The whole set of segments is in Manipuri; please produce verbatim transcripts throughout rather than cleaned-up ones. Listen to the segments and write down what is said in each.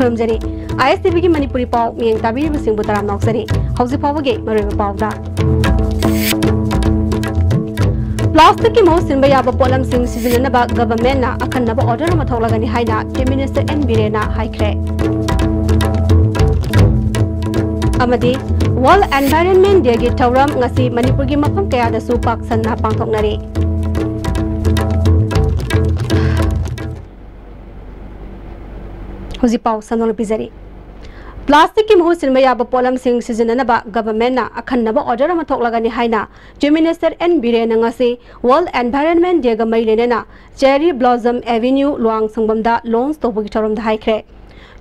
ꯈꯨꯔꯨꯝꯖꯔꯤ꯫ ꯑꯥꯏ ꯑꯦꯁ ꯇꯤ ꯚꯤꯒꯤ ꯃꯅꯤꯄꯨꯔꯤ ꯄꯥꯎ ꯃꯤꯠꯌꯦꯡ ꯇꯥꯕꯤꯔꯤꯕꯁꯤꯡꯕꯨ ꯇꯔꯥꯝꯅ ꯑꯣꯛꯆꯔꯤ꯫ ꯍꯧꯖꯤꯛ ꯐꯥꯎꯕꯒꯤ ꯃꯔꯨꯑꯣꯏꯕ ꯄꯥꯎꯗ, ꯄ꯭ꯂꯥꯁꯇꯤꯛꯀꯤ ꯃꯍꯨꯠ ꯁꯤꯟꯕ ꯌꯥꯕ ꯄꯣꯠꯂꯝꯁꯤꯡ ꯁꯤꯖꯤꯟꯅꯅꯕ ꯒꯚꯔꯟꯃꯦꯟꯠꯅ ꯑꯈꯟꯅꯕ ꯑꯣꯔꯗꯔ ꯑꯃ ꯊꯣꯛꯂꯒꯅꯤ ꯍꯥꯏꯅ ꯆꯤꯐ ꯃꯤꯅꯤꯁꯇꯔ ꯑꯦꯟ ꯕꯤꯔꯦꯟꯅ ꯍꯥꯏꯈ꯭ꯔꯦ꯫ ꯑꯃꯗꯤ ꯋꯥꯔꯜꯗ ꯑꯦꯟꯚꯥꯏꯔꯟꯃꯦꯟꯠ ꯗꯦꯒꯤ ꯊꯧꯔꯝ ꯉꯁꯤ ꯃꯅꯤꯄꯨꯔꯒꯤ ꯃꯐꯝ ꯀꯌꯥꯗꯁꯨ ꯄꯥꯛ ꯁꯟꯅ ꯄꯥꯡꯊꯣꯛꯅꯔꯤ꯫ ꯍꯧꯖꯤꯛ ꯄꯥꯎ ꯁꯟꯗꯣꯛꯅ ꯄꯤꯖꯔꯤ꯫ ꯄ꯭ꯂꯥꯁꯇꯤꯛꯀꯤ ꯃꯍꯨꯠ ꯁꯤꯟꯕ ꯌꯥꯕ ꯄꯣꯠꯂꯝꯁꯤꯡ ꯁꯤꯖꯤꯟꯅꯅꯕ ꯒꯚꯔꯟꯃꯦꯟꯠꯅ ꯑꯈꯟꯅꯕ ꯑꯣꯔꯗꯔ ꯑꯃ ꯊꯣꯛꯂꯒꯅꯤ ꯍꯥꯏꯅ ꯆꯤꯐ ꯃꯤꯅꯤꯁꯇꯔ ꯑꯦꯟ ꯕꯤꯔꯦꯟꯅ ꯉꯁꯤ ꯋꯥꯔꯜꯗ ꯑꯦꯟꯚꯥꯏꯔꯟꯃꯦꯟꯠ ꯗꯦꯒ ꯃꯔꯤ ꯂꯩꯅꯅ ꯆꯦꯔꯤ ꯕ꯭ꯂꯣꯁꯝ ꯑꯦꯚꯦꯅ꯭ꯌꯨ ꯂꯨꯋꯥꯡꯁꯪꯕꯝꯗ ꯂꯣꯟꯆ ꯇꯧꯕꯒꯤ ꯊꯧꯔꯝꯗ ꯍꯥꯏꯈ꯭ꯔꯦ꯫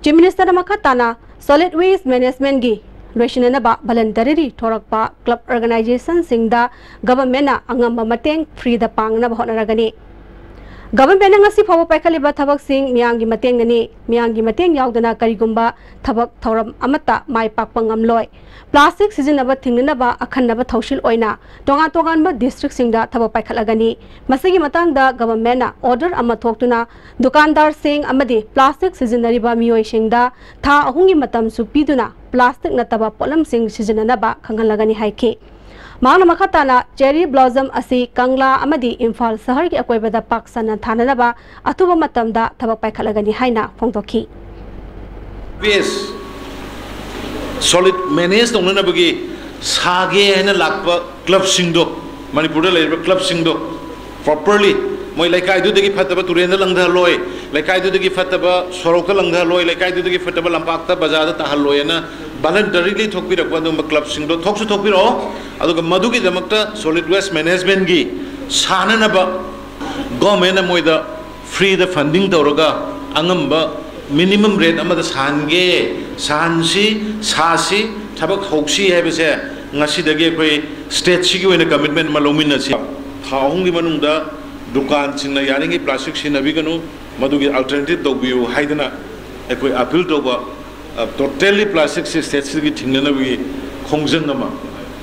ꯆꯤꯐ ꯃꯤꯅꯤꯁꯇꯔꯅ ꯃꯈꯥ ꯇꯥꯅ ꯁꯣꯂꯤꯗ ꯋꯦꯁ ꯃꯦꯅꯦꯖꯃꯦꯟꯠꯀꯤ ꯂꯣꯏꯁꯤꯟꯅꯅꯕ ꯚꯣꯂꯨꯟꯇꯔꯤꯂꯤ ꯊꯣꯔꯛꯄ ꯀ꯭ꯂꯕ ꯑꯣꯔꯒꯅꯥꯏꯖꯦꯁꯟꯁꯤꯡꯗ ꯒꯚꯔꯟꯃꯦꯟꯠꯅ ꯑꯉꯝꯕ ꯃꯇꯦꯡ ꯐ꯭ꯔꯤꯗ ꯄꯥꯡꯅꯕ ꯍꯣꯠꯅꯔꯒꯅꯤ꯫ ꯒꯚꯔꯟꯃꯦꯟꯠꯅ ꯉꯁꯤ ꯐꯥꯎꯕ ꯄꯥꯏꯈꯠꯂꯤꯕ ꯊꯕꯛꯁꯤꯡ ꯃꯤꯌꯥꯝꯒꯤ ꯃꯇꯦꯡꯅꯅꯤ꯫ ꯃꯤꯌꯥꯝꯒꯤ ꯃꯇꯦꯡ ꯌꯥꯎꯗꯅ ꯀꯔꯤꯒꯨꯝꯕ ꯊꯕꯛ ꯊꯧꯔꯝ ꯑꯃꯠꯇ ꯃꯥꯏ ꯄꯥꯛꯄ ꯉꯝꯂꯣꯏ꯫ ꯄ꯭ꯂꯥꯁꯇꯤꯛ ꯁꯤꯖꯤꯟꯅꯕ ꯊꯤꯡꯅꯅꯕ ꯑꯈꯟꯅꯕ ꯊꯧꯁꯤꯜ ꯑꯣꯏꯅ ꯇꯣꯉꯥꯟ ꯇꯣꯉꯥꯟꯕ ꯗꯤꯁꯇ꯭ꯔꯤꯛꯁꯤꯡꯗ ꯊꯕꯛ ꯄꯥꯏꯈꯠꯂꯒꯅꯤ꯫ ꯃꯁꯤꯒꯤ ꯃꯇꯥꯡꯗ ꯒꯚꯔꯟꯃꯦꯟꯠꯅ ꯑꯣꯔꯗꯔ ꯑꯃ ꯊꯣꯛꯇꯨꯅ ꯗꯨꯀꯥꯟꯗꯥꯔꯁꯤꯡ ꯑꯃꯗꯤ ꯄ꯭ꯂꯥꯁꯇꯤꯛ ꯁꯤꯖꯤꯟꯅꯔꯤꯕ ꯃꯤꯑꯣꯏꯁꯤꯡꯗ ꯊꯥ ꯑꯍꯨꯝꯒꯤ ꯃꯇꯝꯁꯨ ꯄꯤꯗꯨꯅ ꯄ꯭ꯂꯥꯁꯇꯤꯛ ꯅꯠꯇꯕ ꯄꯣꯠꯂꯝꯁꯤꯡ ꯁꯤꯖꯤꯟꯅꯅꯕ ꯈꯪꯍꯜꯂꯒꯅꯤ ꯍꯥꯏꯈꯤ꯫ ꯃꯍꯥꯛꯅ ꯃꯈꯥ ꯇꯥꯅ ꯆꯦꯔꯤ ꯕ꯭ꯂꯣꯁꯝ ꯑꯁꯤ ꯀꯪꯂꯥ ꯑꯃꯗꯤ ꯏꯝꯐꯥꯜ ꯁꯍꯔꯒꯤ ꯑꯀꯣꯏꯕꯗ ꯄꯥꯛ ꯁꯟꯅ ꯊꯥꯅꯅꯕ ꯑꯊꯨꯕ ꯃꯇꯝꯗ ꯊꯕꯛ ꯄꯥꯏꯈꯠꯂꯒꯅꯤ ꯍꯥꯏꯅ ꯐꯣꯡꯗꯣꯛꯈꯤ꯫ ꯋꯦꯁ ꯁꯣꯂꯤꯗ ꯃꯦꯅꯦꯖ ꯇꯧꯅꯅꯕꯒꯤ ꯁꯥꯒꯦ ꯍꯥꯏꯅ ꯂꯥꯛꯄ ꯀ꯭ꯂꯕꯁꯤꯡꯗꯣ, ꯃꯅꯤꯄꯨꯔꯗ ꯂꯩꯔꯤꯕ ꯀ꯭ꯂꯕꯁꯤꯡꯗꯣ ꯄ꯭ꯔꯣꯄꯔꯂꯤ ꯃꯣꯏ ꯂꯩꯀꯥꯏꯗꯨꯗꯒꯤ ꯐꯠꯇꯕ ꯇꯨꯔꯦꯟꯗ ꯂꯪꯊꯍꯜꯂꯣꯏ, ꯂꯩꯀꯥꯏꯗꯨꯗꯒꯤ ꯐꯠꯇꯕ ꯁꯣꯔꯣꯛꯇ ꯂꯪꯊꯍꯜꯂꯣꯏ, ꯂꯩꯀꯥꯏꯗꯨꯗꯒꯤ ꯐꯠꯇꯕ ꯂꯝꯄꯥꯛꯇ ꯕꯖꯥꯔꯗ ꯇꯥꯍꯜꯂꯣꯏꯅ ꯚꯣꯂꯨꯟꯇꯔꯤꯂꯤ ꯊꯣꯛꯄꯤꯔꯛꯄ ꯑꯗꯨꯒꯨꯝꯕ ꯀ꯭ꯂꯕꯁꯤꯡꯗꯣ ꯊꯣꯛꯁꯨ ꯊꯣꯛꯄꯤꯔꯛꯑꯣ꯫ ꯑꯗꯨꯒ ꯃꯗꯨꯒꯤꯗꯃꯛꯇ ꯁꯣꯂꯤꯗ ꯋꯦꯁ ꯃꯦꯅꯦꯖꯃꯦꯟꯠꯀꯤ ꯁꯥꯅꯅꯕ ꯒꯣꯔꯃꯦꯟꯅ ꯃꯣꯏꯗ ꯐ꯭ꯔꯤꯗ ꯐꯟꯗꯤꯡ ꯇꯧꯔꯒ ꯑꯉꯝꯕ ꯃꯤꯅꯤꯃꯝ ꯔꯦꯠ ꯑꯃꯗ ꯁꯥꯍꯟꯒꯦ, ꯁꯥꯍꯟꯁꯤ, ꯁꯥꯁꯤ, ꯊꯕꯛ ꯍꯧꯁꯤ ꯍꯥꯏꯕꯁꯦ ꯉꯁꯤꯗꯒꯤ ꯑꯩꯈꯣꯏ ꯁ꯭ꯇꯦꯠꯁꯤꯒꯤ ꯑꯣꯏꯅ ꯀꯃꯤꯠꯃꯦꯟ ꯑꯃ ꯂꯧꯃꯤꯟꯅꯁꯤ꯫ ꯊꯥ ꯑꯍꯨꯝꯒꯤ ꯃꯅꯨꯡꯗ ꯗꯨꯀꯥꯟꯁꯤꯡꯅ ꯌꯥꯔꯤꯉꯩ ꯄ꯭ꯂꯥꯁꯇꯤꯛ ꯁꯤꯖꯤꯟꯅꯕꯤꯒꯅꯨ, ꯃꯗꯨꯒꯤ ꯑꯜꯇꯔꯅꯦꯇꯤꯚ ꯇꯧꯕꯤꯌꯨ ꯍꯥꯏꯗꯅ ꯑꯩꯈꯣꯏ ꯑꯄꯤꯜ ꯇꯧꯕ, ꯑ, ꯇꯣꯇꯦꯜꯂꯤ ꯄ꯭ꯂꯥꯁꯇꯤꯛꯁꯤ ꯁ꯭ꯇꯦꯠꯁꯤꯗꯒꯤ ꯊꯤꯡꯅꯅꯕꯒꯤ ꯈꯣꯡꯖꯪ ꯑꯃ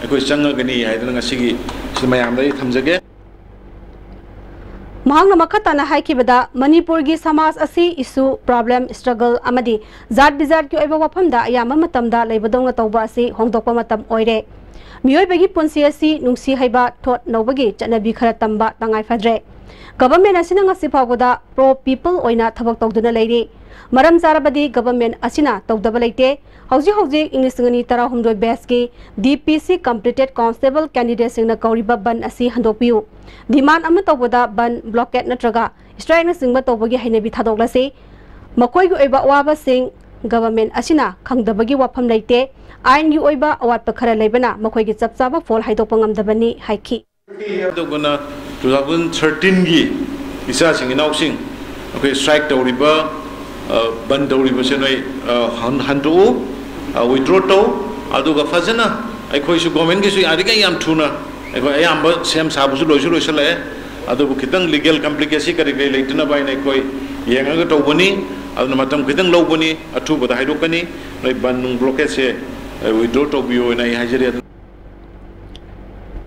ꯑꯩꯈꯣꯏ ꯆꯪꯉꯒꯅꯤ ꯍꯥꯏꯗꯅ ꯉꯁꯤꯒꯤ ꯁꯤ ꯃꯌꯥꯝꯗ ꯑꯩ ꯊꯝꯖꯒꯦ꯫ ꯃꯍꯥꯛꯅ ꯃꯈꯥ ꯇꯥꯅ ꯍꯥꯏꯈꯤꯕꯗ, ꯃꯅꯤꯄꯨꯔꯒꯤ ꯁꯃꯥꯖ ꯑꯁꯤ issue, problem, struggle ꯑꯃꯗꯤ ꯖꯥꯠ ꯕꯤꯖꯥꯠꯀꯤ ꯑꯣꯏꯕ ꯋꯥꯐꯝꯗ ꯑꯌꯥꯝꯕ ꯃꯇꯝꯗ ꯂꯩꯕꯗꯧꯅ ꯇꯧꯕ ꯑꯁꯤ ꯍꯣꯡꯗꯣꯛꯄ ꯃꯇꯝ ꯑꯣꯏꯔꯦ꯫ ꯃꯤꯑꯣꯏꯕꯒꯤ ꯄꯨꯟꯁꯤ ꯑꯁꯤ ꯅꯨꯡꯁꯤ ꯍꯩꯕ, ꯊꯣꯠ ꯅꯧꯕꯒꯤ ꯆꯠꯅꯕꯤ ꯈꯔ ꯇꯝꯕ ꯇꯉꯥꯏ ꯐꯗ꯭ꯔꯦ꯫ Government ꯑꯁꯤꯅ ꯉꯁꯤ ꯐꯥꯎꯕꯗ pro people ꯑꯣꯏꯅ ꯊꯕꯛ ꯇꯧꯗꯨꯅ ꯂꯩꯔꯤ꯫ ꯃꯔꯝ ꯆꯥꯔꯕꯗꯤ government ꯑꯁꯤꯅ ꯇꯧꯗꯕ ꯂꯩꯇꯦ꯫ ꯍꯧꯖꯤꯛ ꯍꯧꯖꯤꯛ ꯏꯪ ꯂꯤꯁꯤꯡ ꯑꯅꯤ ꯇꯔꯥꯍꯨꯝꯗꯣꯏ batchꯀꯤ D P C completed constable candidateꯁꯤꯡꯅ ꯀꯧꯔꯤꯕ ꯕꯟ ꯑꯁꯤ ꯍꯟꯗꯣꯛꯄꯤꯌꯨ꯫ Demand ꯑꯃ ꯇꯧꯕꯗ ꯕꯟ, blockade ꯅꯠꯇ꯭ꯔꯒ strikeꯅꯆꯤꯡꯕ ꯇꯧꯕꯒꯤ ꯍꯩꯅꯕꯤ ꯊꯥꯗꯣꯛꯂꯁꯤ꯫ ꯃꯈꯣꯏꯒꯤ ꯑꯣꯏꯕ ꯑꯋꯥꯕꯁꯤꯡ government ꯑꯁꯤꯅ ꯈꯪꯗꯕꯒꯤ ꯋꯥꯐꯝ ꯂꯩꯇꯦ꯫ ꯑꯥꯏꯟꯒꯤ ꯑꯣꯏꯕ ꯑꯋꯥꯠꯄ ꯈꯔ ꯂꯩꯕꯅ ꯃꯈꯣꯏꯒꯤ ꯆꯞ ꯆꯥꯕ ꯐꯣꯜ ꯍꯥꯏꯗꯣꯛꯄ ꯉꯝꯗꯕꯅꯤ ꯍꯥꯏꯈꯤ꯫ ꯑꯗꯨꯒꯅ two thousand thirteenꯒꯤ ꯏꯆꯥꯁꯤꯡ ꯏꯅꯥꯎꯁꯤꯡ ꯑꯩꯈꯣꯏ strike ꯇꯧꯔꯤꯕ, ꯑ, ꯕꯟ ꯇꯧꯔꯤꯕꯁꯦ ꯅꯣꯏ, ꯑ, ꯍꯟ-, ꯍꯟꯗꯣꯛꯎ, ꯑ, withdraw ꯇꯧ꯫ ꯑꯗꯨꯒ ꯐꯖꯅ ꯑꯩꯈꯣꯏꯁꯨ governmentꯀꯤꯁꯨ ꯌꯥꯔꯤꯉꯩ ꯌꯥꯝ ꯊꯨꯅ ꯑꯩꯈꯣꯏ ꯑꯌꯥꯝꯕ ꯁꯦꯝ ꯁꯥꯕꯁꯨ ꯂꯣꯏꯁꯨ ꯂꯣꯏꯁꯤꯜꯂꯛꯑꯦ꯫ ꯑꯗꯨꯕꯨ ꯈꯤꯇꯪ legal complicacy ꯀꯔꯤ ꯀꯔꯤ ꯂꯩꯇꯅꯕ ꯍꯥꯏꯅ ꯑꯩꯈꯣꯏ ꯌꯦꯡꯉꯒ ꯇꯧꯕꯅꯤ꯫ ꯑꯗꯨꯅ ꯃꯇꯝ ꯈꯤꯇꯪ ꯂꯧꯕꯅꯤ, ꯑꯊꯨꯕꯗ ꯍꯥꯏꯗꯣꯛꯀꯅꯤ꯫ ꯅꯣꯏ ꯕꯟ ꯅꯨꯡ blockadeꯁꯦ, ꯑ, withdraw ꯇꯧꯕꯤꯌꯨ ꯍꯥꯏꯅ ꯑꯩ ꯍꯥꯏꯖꯔꯤ꯫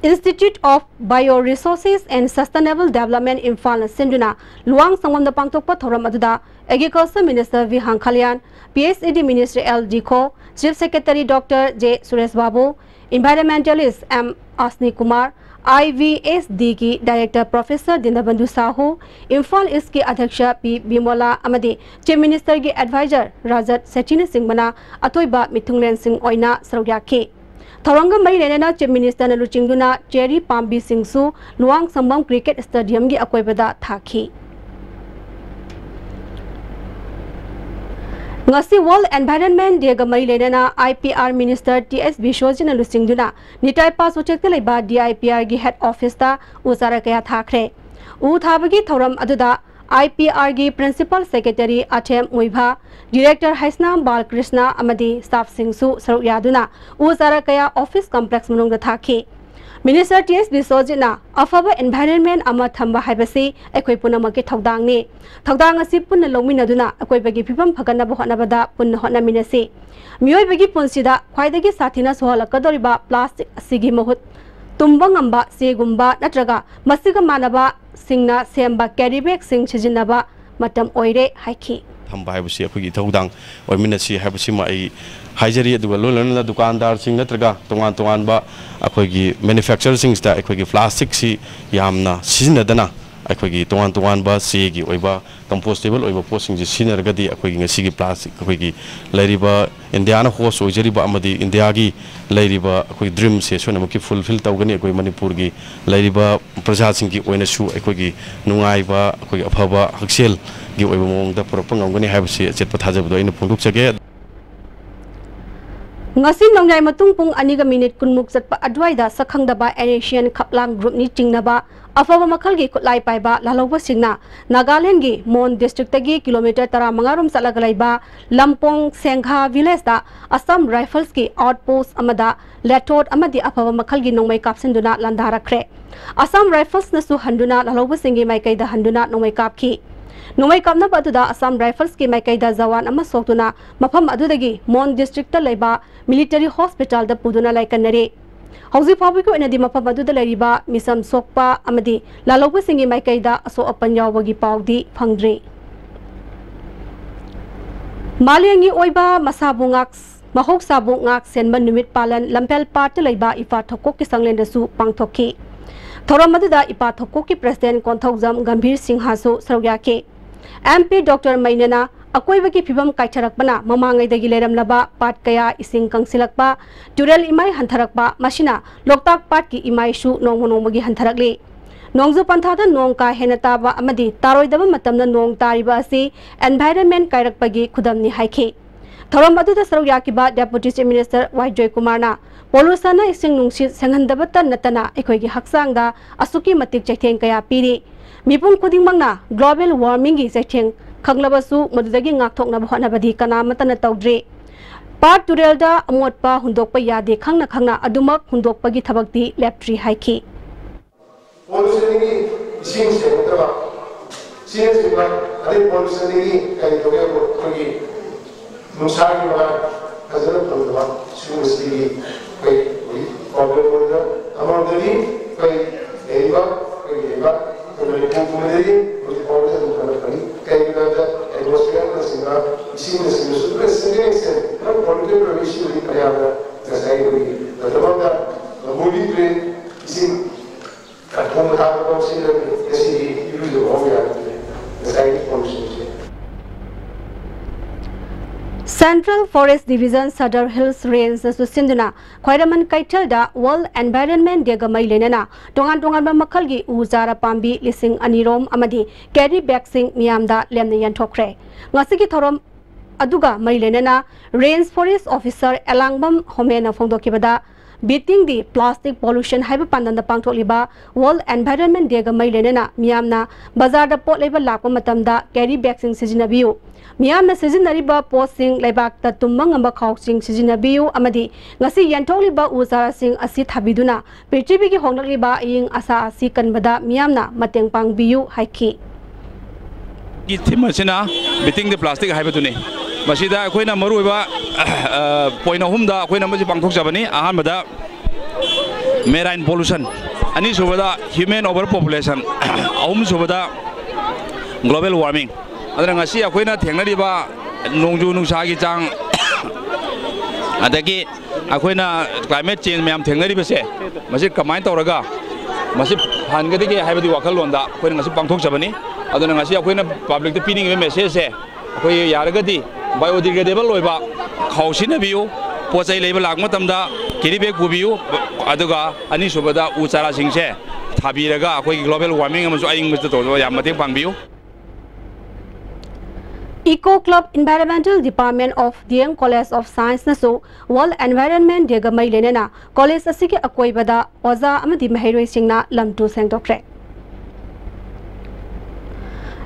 Institute of Bioresources and Sustainable Development ꯏꯝꯐꯥꯜꯅ ꯁꯤꯟꯗꯨꯅ ꯂꯨꯋꯥꯡ ꯁꯪꯕꯝꯗ ꯄꯥꯡꯊꯣꯛꯄ ꯊꯧꯔꯝ ꯑꯗꯨꯗ Agriculture Minister V Hangkhalian, P H E D Minister L Dikho, Chief Secretary Doctor J Suresh Babu, Environmentalist M Asni Kumar, I V S Dꯒꯤ Director Professor ꯗꯤꯅꯕꯟꯙꯨ ꯁꯥꯍꯨ, ꯏꯝꯐꯥꯜ ꯏꯁꯀꯤ ꯑꯗ꯭ꯌꯛꯁ ꯄꯤ ꯕꯤꯃꯣꯂꯥ ꯑꯃꯗꯤ Chief Ministerꯒꯤ Advisor ꯔꯥꯖꯠ ꯁꯦꯊꯤꯅꯆꯤꯡꯕꯅ ꯑꯊꯣꯏꯕ ꯃꯤꯊꯨꯡꯂꯦꯟꯁꯤꯡ ꯑꯣꯏꯅ ꯁꯔꯨꯛ ꯌꯥꯈꯤ꯫ ꯊꯧꯔꯝꯒ ꯃꯔꯤ ꯂꯩꯅꯅ Chief Ministerꯅ ꯂꯨꯆꯤꯡꯗꯨꯅ cherry ꯄꯥꯝꯕꯤꯁꯤꯡꯁꯨ ꯂꯨꯋꯥꯡ ꯁꯪꯕꯝ Cricket Stadiumꯒꯤ ꯑꯀꯣꯏꯕꯗ ꯊꯥꯈꯤ꯫ ꯉꯁꯤ World Environment Dayꯒ ꯃꯔꯤ ꯂꯩꯅꯅ I P R Minister T S ꯕꯤꯁ꯭ꯋꯖꯤꯠꯅ ꯂꯨꯆꯤꯡꯗꯨꯅ ꯅꯤꯇꯥꯏ ꯄꯥꯁ ꯎꯆꯦꯛꯇ ꯂꯩꯕ D I P Rꯒꯤ head officeꯇ ꯎ ꯆꯥꯔꯥ ꯀꯌꯥ ꯊꯥꯈ꯭ꯔꯦ꯫ ꯎ ꯊꯥꯕꯒꯤ ꯊꯧꯔꯝ ꯑꯗꯨꯗ I P Rꯒꯤ Principal Secretary ꯑꯊꯦꯝ Muivah, Director Heisnam ꯕꯥꯂꯀ꯭ꯔꯤꯁꯅ ꯑꯃꯗꯤ staffꯁꯤꯡꯁꯨ ꯁꯔꯨꯛ ꯌꯥꯗꯨꯅ ꯎ ꯆꯥꯔꯥ ꯀꯌꯥ office complex ꯃꯅꯨꯡꯗ ꯊꯥꯈꯤ꯫ Minister ꯇꯤ ꯑꯦꯁ ꯕꯤꯁ꯭ꯋꯖꯤꯠꯅ ꯑꯐꯕ environment ꯑꯃ ꯊꯝꯕ ꯍꯥꯏꯕꯁꯤ ꯑꯩꯈꯣꯏ ꯄꯨꯝꯅꯃꯛꯀꯤ ꯊꯧꯗꯥꯡꯅꯤ꯫ ꯊꯧꯗꯥꯡ ꯑꯁꯤ ꯄꯨꯟꯅ ꯂꯧꯃꯤꯟꯅꯗꯨꯅ ꯑꯀꯣꯏꯕꯒꯤ ꯐꯤꯕꯝ ꯐꯒꯠꯅꯕ ꯍꯣꯠꯅꯕꯗ ꯄꯨꯟꯅ ꯍꯣꯠꯅꯃꯤꯟꯅꯁꯤ꯫ ꯃꯤꯑꯣꯏꯕꯒꯤ ꯄꯨꯟꯁꯤꯗ ꯈ꯭ꯋꯥꯏꯗꯒꯤ ꯁꯥꯊꯤꯅ ꯁꯣꯛꯍꯜꯂꯛꯀꯗꯧꯔꯤꯕ plastic ꯑꯁꯤꯒꯤ ꯃꯍꯨꯠ ꯇꯨꯝꯕ ꯉꯝꯕ ꯆꯦꯒꯨꯝꯕ ꯅꯠꯇ꯭ꯔꯒ ꯃꯁꯤꯒ ꯃꯥꯟꯅꯕꯁꯤꯡꯅ ꯁꯦꯝꯕ carry bagꯁꯤꯡ ꯁꯤꯖꯤꯟꯅꯕ ꯃꯇꯝ ꯑꯣꯏꯔꯦ ꯍꯥꯏꯈꯤ꯫ ꯊꯝꯕ ꯍꯥꯏꯕꯁꯤ ꯑꯩꯈꯣꯏꯒꯤ ꯏꯊꯧꯗꯥꯡ ꯑꯣꯏꯃꯤꯟꯅꯁꯤ ꯍꯥꯏꯕꯁꯤꯃ ꯑꯩ ꯍꯥꯏꯖꯔꯤ꯫ ꯑꯗꯨꯒ ꯂꯣꯏ ꯂꯣꯏꯅꯅ ꯗꯨꯀꯥꯟꯗꯥꯔꯁꯤꯡ ꯅꯠꯇ꯭ꯔꯒ ꯇꯣꯉꯥꯟ ꯇꯣꯉꯥꯟꯕ ꯑꯩꯈꯣꯏꯒꯤ manufacturerꯁꯤꯡꯁꯤꯗ ꯑꯩꯈꯣꯏꯒꯤ plasticꯁꯤ ꯌꯥꯝꯅ ꯁꯤꯖꯤꯟꯅꯗꯅ ꯑꯩꯈꯣꯏꯒꯤ ꯇꯣꯉꯥꯟ ꯇꯣꯉꯥꯟꯕ ꯆꯦꯒꯤ ꯑꯣꯏꯕ compostable ꯑꯣꯏꯕ ꯄꯣꯠꯁꯤꯡꯁꯤ ꯁꯤꯖꯤꯟꯅꯔꯒꯗꯤ ꯑꯩꯈꯣꯏꯒꯤ ꯉꯁꯤꯒꯤ plastic ꯑꯩꯈꯣꯏꯒꯤ ꯂꯩꯔꯤꯕ ꯏꯟꯗꯤꯌꯥꯅ host ꯑꯣꯏꯖꯔꯤꯕ ꯑꯃꯗꯤ ꯏꯟꯗꯤꯌꯥꯒꯤ ꯂꯩꯔꯤꯕ ꯑꯩꯈꯣꯏ dreamꯁꯦ ꯁꯣꯏꯗꯅꯃꯛꯀꯤ fulfil ꯇꯧꯒꯅꯤ꯫ ꯑꯩꯈꯣꯏ ꯃꯅꯤꯄꯨꯔꯒꯤ ꯂꯩꯔꯤꯕ ꯄ꯭ꯔꯖꯥꯁꯤꯡꯒꯤ ꯑꯣꯏꯅꯁꯨ ꯑꯩꯈꯣꯏꯒꯤ ꯅꯨꯡꯉꯥꯏꯕ, ꯑꯩꯈꯣꯏꯒꯤ ꯑꯐꯕ ꯍꯛꯁꯦꯜꯒꯤ ꯑꯣꯏꯕ ꯃꯑꯣꯡꯗ ꯄꯨꯔꯛꯄ ꯉꯝꯒꯅꯤ ꯍꯥꯏꯕꯁꯤ ꯑꯆꯦꯠꯄ ꯊꯥꯖꯕꯗꯣ ꯑꯩꯅ ꯐꯣꯡꯗꯣꯛꯆꯒꯦ꯫ ꯉꯁꯤ ꯅꯣꯡꯌꯥꯏ ꯃꯇꯨꯡ ꯄꯨꯡ ꯑꯅꯤꯒ ꯃꯤꯅꯤꯠ ꯀꯨꯟꯃꯨꯛ ꯆꯠꯄ ꯑꯗꯨꯋꯥꯏꯗ ꯁꯛꯈꯪꯗꯕ NSCN ꯈꯞꯂꯥꯡ groupꯅꯤ ꯆꯤꯡꯅꯕ ꯑꯐꯕ ꯃꯈꯜꯒꯤ ꯈꯨꯠꯂꯥꯏ ꯄꯥꯏꯕ ꯂꯥꯜꯍꯧꯕꯁꯤꯡꯅ ꯅꯥꯒꯥꯂꯦꯟꯗꯒꯤ ꯃꯣꯟ districtꯇꯒꯤ kilometre ꯇꯔꯥꯃꯉꯥ ꯔꯣꯝ ꯆꯠꯂꯒ ꯂꯩꯕ ꯂꯝꯄꯣꯡ ꯁꯦꯡꯒꯥ villageꯇ Assam Riflesꯀꯤ outpost ꯑꯃꯗ ꯂꯦꯊꯣꯠ ꯑꯃꯗꯤ ꯑꯐꯕ ꯃꯈꯜꯒꯤ ꯅꯣꯡꯃꯩ ꯀꯥꯞꯁꯤꯟꯗꯨꯅ ꯂꯥꯟꯗꯥꯔꯛꯈ꯭ꯔꯦ꯫ Assam Riflesꯅꯁꯨ ꯍꯟꯗꯨꯅ ꯂꯥꯜꯍꯧꯕꯁꯤꯡꯒꯤ ꯃꯥꯏꯀꯩꯗ ꯍꯟꯗꯨꯅ ꯅꯣꯡꯃꯩ ꯀꯥꯞꯈꯤ꯫ ꯅꯣꯡꯃꯩ ꯀꯥꯞꯅꯕ ꯑꯗꯨꯗ Assam Riflesꯀꯤ ꯃꯥꯏꯀꯩꯗ ꯖꯋꯥꯟ ꯑꯃ ꯁꯣꯛꯇꯨꯅ ꯃꯐꯝ ꯑꯗꯨꯗꯒꯤ ꯃꯣꯟ districtꯇ ꯂꯩꯕ military hospitalꯗ ꯄꯨꯗꯨꯅ ꯂꯥꯏꯀꯠꯅꯔꯤ꯫ ꯍꯧꯖꯤꯛ ꯐꯥꯎꯕꯒꯤ ꯑꯣꯏꯅꯗꯤ ꯃꯐꯝ ꯑꯗꯨꯗ ꯂꯩꯔꯤꯕ ꯃꯤꯁꯝ ꯁꯣꯛꯄ ꯑꯃꯗꯤ ꯂꯥꯜꯍꯧꯕꯁꯤꯡꯒꯤ ꯃꯥꯏꯀꯩꯗ ꯑꯁꯣꯛ ꯑꯄꯟ ꯌꯥꯎꯕꯒꯤ ꯄꯥꯎꯗꯤ ꯐꯪꯗ꯭ꯔꯤ꯫ ꯃꯥꯂꯦꯝꯒꯤ ꯑꯣꯏꯕ ꯃꯁꯥꯕꯨ ꯉꯥꯛ-, ꯃꯍꯧꯁꯥꯕꯨ ꯉꯥꯛ ꯁꯦꯟꯕ ꯅꯨꯃꯤꯠ ꯄꯥꯂꯟ ꯂꯝꯐꯦꯜ ꯄꯥꯠꯇ ꯂꯩꯕ ꯏꯄꯥ ꯊꯧꯀꯣꯛꯀꯤ ꯁꯪꯂꯦꯟꯗꯁꯨ ꯄꯥꯡꯊꯣꯛꯈꯤ꯫ ꯊꯧꯔꯝ ꯑꯗꯨꯗ ꯏꯄꯥ ꯊꯧꯀꯣꯛꯀꯤ president ꯀꯣꯟꯊꯧꯖꯝ ꯒꯝꯚꯤꯔ ꯁꯤꯡꯍꯁꯨ ꯁꯔꯨꯛ ꯌꯥꯈꯤ꯫ MP Doctor ꯃꯩꯅꯅ ꯑꯀꯣꯏꯕꯒꯤ ꯐꯤꯕꯝ ꯀꯥꯏꯊꯔꯛꯄꯅ ꯃꯃꯥꯡꯉꯩꯗꯒꯤ ꯂꯩꯔꯝꯂꯕ ꯄꯥꯠ ꯀꯌꯥ ꯏꯁꯤꯡ ꯀꯪꯁꯤꯜꯂꯛꯄ, ꯇꯨꯔꯦꯜ ꯏꯃꯥꯏ ꯍꯟꯊꯔꯛꯄ, ꯃꯁꯤꯅ ꯂꯣꯛꯇꯥꯛ ꯄꯥꯠꯀꯤ ꯏꯃꯥꯏꯁꯨ ꯅꯣꯡꯃ ꯅꯣꯡꯃꯒꯤ ꯍꯟꯊꯔꯛꯂꯤ꯫ ꯅꯣꯡꯖꯨ ꯄꯟꯊꯥꯗ ꯅꯣꯡ ꯀꯥ ꯍꯦꯟꯅ ꯇꯥꯕ ꯑꯃꯗꯤ ꯇꯥꯔꯣꯏꯗꯕ ꯃꯇꯝꯗ ꯅꯣꯡ ꯇꯥꯔꯤꯕ ꯑꯁꯤ environment ꯀꯥꯏꯔꯛꯄꯒꯤ ꯈꯨꯗꯝꯅꯤ ꯍꯥꯏꯈꯤ꯫ ꯊꯧꯔꯝ ꯑꯗꯨꯗ ꯁꯔꯨꯛ ꯌꯥꯈꯤꯕ Deputy Chief Minister ꯋꯥꯏ ꯖꯣꯏꯀꯨꯃꯥꯔꯅ pollutionꯅ ꯏꯁꯤꯡ ꯅꯨꯡꯁꯤꯠ ꯁꯦꯡꯍꯟꯗꯕꯇ ꯅꯠꯇꯅ ꯑꯩꯈꯣꯏꯒꯤ ꯍꯛꯆꯥꯡꯗ ꯑꯁꯨꯛꯀꯤ ꯃꯇꯤꯛ ꯆꯩꯊꯦꯡ ꯀꯌꯥ ꯄꯤꯔꯤ꯫ ꯃꯤꯄꯨꯝ ꯈꯨꯗꯤꯡꯃꯛꯅ global warmingꯒꯤ ꯆꯩꯊꯦꯡ ꯈꯪꯂꯕꯁꯨ ꯃꯗꯨꯗꯒꯤ ꯉꯥꯛꯊꯣꯛꯅꯕ ꯍꯣꯠꯅꯕꯗꯤ ꯀꯅꯥꯃꯠꯇꯅ ꯇꯧꯗ꯭ꯔꯤ꯫ ꯄꯥꯠ ꯇꯨꯔꯦꯜꯗ ꯑꯃꯣꯠꯄ ꯍꯨꯟꯗꯣꯛꯄ ꯌꯥꯗꯦ ꯈꯪꯅ ꯈꯪꯅ ꯑꯗꯨꯃꯛ ꯍꯨꯟꯗꯣꯛꯄꯒꯤ ꯊꯕꯛꯇꯤ ꯂꯦꯞꯇ꯭ꯔꯤ ꯍꯥꯏꯈꯤ꯫ Pollutionꯗꯒꯤ ꯏꯁꯤꯡ ꯁꯦꯡꯉꯛꯇꯕ, ꯁꯤꯅꯆꯤꯡꯕ, ꯑꯗꯩ pollutionꯗꯒꯤ ꯀꯔꯤ ꯇꯧꯒꯦ ꯍꯥꯏꯕ ꯑꯩꯈꯣꯏꯒꯤ ꯅꯨꯡꯁꯥꯒꯤ ꯃꯉꯥꯜ ꯐꯖꯅ ꯐꯪꯗꯕ, ꯁꯤꯒꯨꯝꯕꯁꯤꯗꯒꯤ ꯑꯩꯈꯣꯏ ꯍꯧꯖꯤꯛ problem ꯑꯣꯏꯅ ꯑꯃꯔꯣꯝꯗꯗꯤ ꯑꯩꯈꯣꯏ ꯂꯩꯔꯤꯕ ꯑꯩꯈꯣꯏꯒꯤ ꯂꯩꯕꯥꯛ ꯑꯩꯈꯣꯏ ꯃꯅꯤꯄꯨꯔ ꯄꯨꯝꯕꯗꯗꯤ ꯍꯧꯖꯤꯛ ꯐꯥꯎꯕꯗ ꯑꯗꯨꯝ ꯐꯅ ꯐꯔꯤ꯫ ꯀꯩꯒꯤꯅꯣ ꯍꯥꯏꯕꯗ ꯑꯦꯠꯃꯣꯁꯐꯤꯌꯔꯅꯆꯤꯡꯕ, ꯏꯁꯤꯡꯅꯆꯤꯡꯕꯁꯨ ꯂꯣꯏ ꯁꯦꯝꯖꯤꯟ ꯁꯦꯝꯖꯤꯟ ꯂꯣꯏ ꯄꯣꯂꯨꯇꯦꯠ ꯑꯣꯏꯕ ꯏꯁꯤꯡꯗꯤ ꯐꯅꯌꯥꯝꯅ ꯉꯁꯥꯏ ꯑꯩꯈꯣꯏꯒꯤ ꯃꯇꯝ ꯑꯃꯗ ꯃꯣꯂꯤ ꯇꯨꯔꯦꯟ ꯏꯁꯤꯡ ꯊꯣꯡꯕ ꯊꯥꯛꯄ ꯐꯥꯎ ꯁꯤꯖꯤꯟꯅꯗꯦ꯫ ꯉꯁꯤꯗꯤ ꯏꯔꯨꯖꯕ ꯐꯥꯎ ꯌꯥꯔꯛꯇ꯭ꯔꯦ ꯉꯁꯥꯏꯒꯤ ꯄꯣꯂꯨꯁꯟꯁꯦ꯫ Central Forest Division Sadar Hills Range ꯅꯁꯨ ꯁꯤꯟꯗꯨꯅ ꯈ꯭ꯋꯥꯏꯔꯝꯕꯟ ꯀꯩꯊꯦꯜꯗ World Environment Day ꯒ ꯃꯔꯤ ꯂꯩꯅꯅ ꯇꯣꯉꯥꯟ ꯇꯣꯉꯥꯟꯕ ꯃꯈꯜꯒꯤ ꯎ ꯆꯥꯔꯥ ꯄꯥꯝꯕꯤ ꯂꯤꯁꯤꯡ ꯑꯅꯤ ꯔꯣꯝ ꯑꯃꯗꯤ ꯀꯦꯔꯤ ꯕꯦꯒꯁꯤꯡ ꯃꯤꯌꯥꯝꯗ ꯂꯦꯝꯅ ꯌꯦꯟꯊꯣꯛꯈ꯭ꯔꯦ꯫ ꯉꯁꯤꯒꯤ ꯊꯧꯔꯝ ꯑꯗꯨꯒ ꯃꯔꯤ ꯂꯩꯅꯅ Range Forest Officer Elangbam ꯍꯣꯃꯦꯅ ꯐꯣꯡꯗꯣꯛꯈꯤꯕꯗ, Beating the Plastic Pollution ꯍꯥꯏꯕ ꯄꯥꯟꯗꯝꯗ ꯄꯥꯡꯊꯣꯛꯂꯤꯕ World Environment Day ꯒ ꯃꯔꯤ ꯂꯩꯅꯅ ꯃꯤꯌꯥꯝꯅ ꯕꯖꯥꯔꯗ ꯄꯣꯠ ꯂꯩꯕ ꯂꯥꯛꯄ ꯃꯇꯝꯗ ꯀꯦꯔꯤ ꯕꯦꯒꯁꯤꯡ ꯁꯤꯖꯤꯟꯅꯕꯤꯌꯨ꯫ ꯃꯤꯌꯥꯝꯅ ꯁꯤꯖꯤꯟꯅꯔꯤꯕ ꯄꯣꯠꯁꯤꯡ ꯂꯩꯕꯥꯛꯇ ꯇꯨꯝꯕ ꯉꯝꯕ ꯈꯥꯎꯁꯤꯡ ꯁꯤꯖꯤꯟꯅꯕꯤꯌꯨ ꯑꯃꯗꯤ ꯉꯁꯤ ꯌꯦꯟꯊꯣꯛꯂꯤꯕ ꯎ ꯆꯥꯔꯥꯁꯤꯡ ꯑꯁꯤ ꯊꯥꯕꯤꯗꯨꯅ ꯄ꯭ꯔꯤꯊꯤꯕꯤꯒꯤ ꯍꯣꯡꯂꯛꯂꯤꯕ ꯑꯏꯪ ꯑꯁꯥ ꯑꯁꯤ ꯀꯟꯕꯗ ꯃꯤꯌꯥꯝꯅ ꯃꯇꯦꯡ ꯄꯥꯡꯕꯤꯌꯨ ꯍꯥꯏꯈꯤ꯫ ꯒꯤ ꯊꯤꯝ ꯑꯁꯤꯅ Beating the Plastic ꯍꯥꯏꯕꯗꯨꯅꯤ꯫ ꯃꯁꯤꯗ ꯑꯩꯈꯣꯏꯅ ꯃꯔꯨꯑꯣꯏꯕ ꯄꯣꯏꯟ ꯑꯍꯨꯝꯗ ꯑꯩꯈꯣꯏꯅ ꯃꯁꯤ ꯄꯥꯡꯊꯣꯛꯆꯕꯅꯤ꯫ ꯑꯍꯥꯟꯕꯗ marine pollution, ꯑꯅꯤꯁꯨꯕꯗ human over population, ꯑꯍꯨꯝꯁꯨꯕꯗ global warming꯫ ꯑꯗꯨꯅ ꯉꯁꯤ ꯑꯩꯈꯣꯏꯅ ꯊꯦꯡꯅꯔꯤꯕ ꯅꯣꯡꯖꯨ ꯅꯨꯡꯁꯥꯒꯤ ꯆꯥꯡ, ꯑꯗꯒꯤ ꯑꯩꯈꯣꯏꯅ climate change ꯃꯌꯥꯝ ꯊꯦꯡꯅꯔꯤꯕꯁꯦ, ꯃꯁꯤ ꯀꯃꯥꯏꯅ ꯇꯧꯔꯒ ꯃꯁꯤ ꯐꯍꯟꯒꯗꯒꯦ ꯍꯥꯏꯕꯗꯤ ꯋꯥꯈꯜꯂꯣꯟꯗ ꯑꯩꯈꯣꯏꯅ ꯉꯁꯤ ꯄꯥꯡꯊꯣꯛꯆꯕꯅꯤ꯫ ꯑꯗꯨꯅ ꯉꯁꯤ ꯑꯩꯈꯣꯏꯅ ꯄꯕ꯭ꯂꯤꯛꯇ ꯄꯤꯅꯤꯡꯉꯤꯕ ꯃꯦꯁꯦꯖꯁꯦ, ꯑꯩꯈꯣꯏ ꯌꯥꯔꯒꯗꯤ biodegradable ꯑꯣꯏꯕ ꯈꯥꯎ ꯁꯤꯖꯤꯟꯅꯕꯤꯌꯨ, ꯄꯣꯠ ꯆꯩ ꯂꯩꯕ ꯂꯥꯛꯄ ꯃꯇꯝꯗ ꯀꯦꯔꯤ ꯕꯦꯒ ꯄꯨꯕꯤꯌꯨ, ꯑꯗꯨꯒ ꯑꯅꯤꯁꯨꯕꯗ ꯎ ꯆꯥꯔꯥꯁꯤꯡꯁꯦ ꯊꯥꯕꯤꯔꯒ ꯑꯩꯈꯣꯏꯒꯤ global warming ꯑꯃꯁꯨꯡ ꯑꯏꯪꯕꯁꯤꯗ ꯇꯧꯅꯕ ꯌꯥꯝ ꯃꯇꯦꯡ ꯄꯥꯡꯕꯤꯌꯨ꯫ Eco Club Environmental Department of D M College of Science ꯅꯁꯨ World Environment Day ꯒ ꯃꯔꯤ ꯂꯩꯅꯅ ꯀꯣꯂꯦꯖ ꯑꯁꯤꯒꯤ ꯑꯀꯣꯏꯕꯗ ꯑꯣꯖꯥ ꯑꯃꯗꯤ ꯃꯍꯩꯔꯣꯏꯁꯤꯡꯅ ꯂꯝ ꯇꯨ ꯁꯦꯡꯗꯣꯛꯈ꯭ꯔꯦ꯫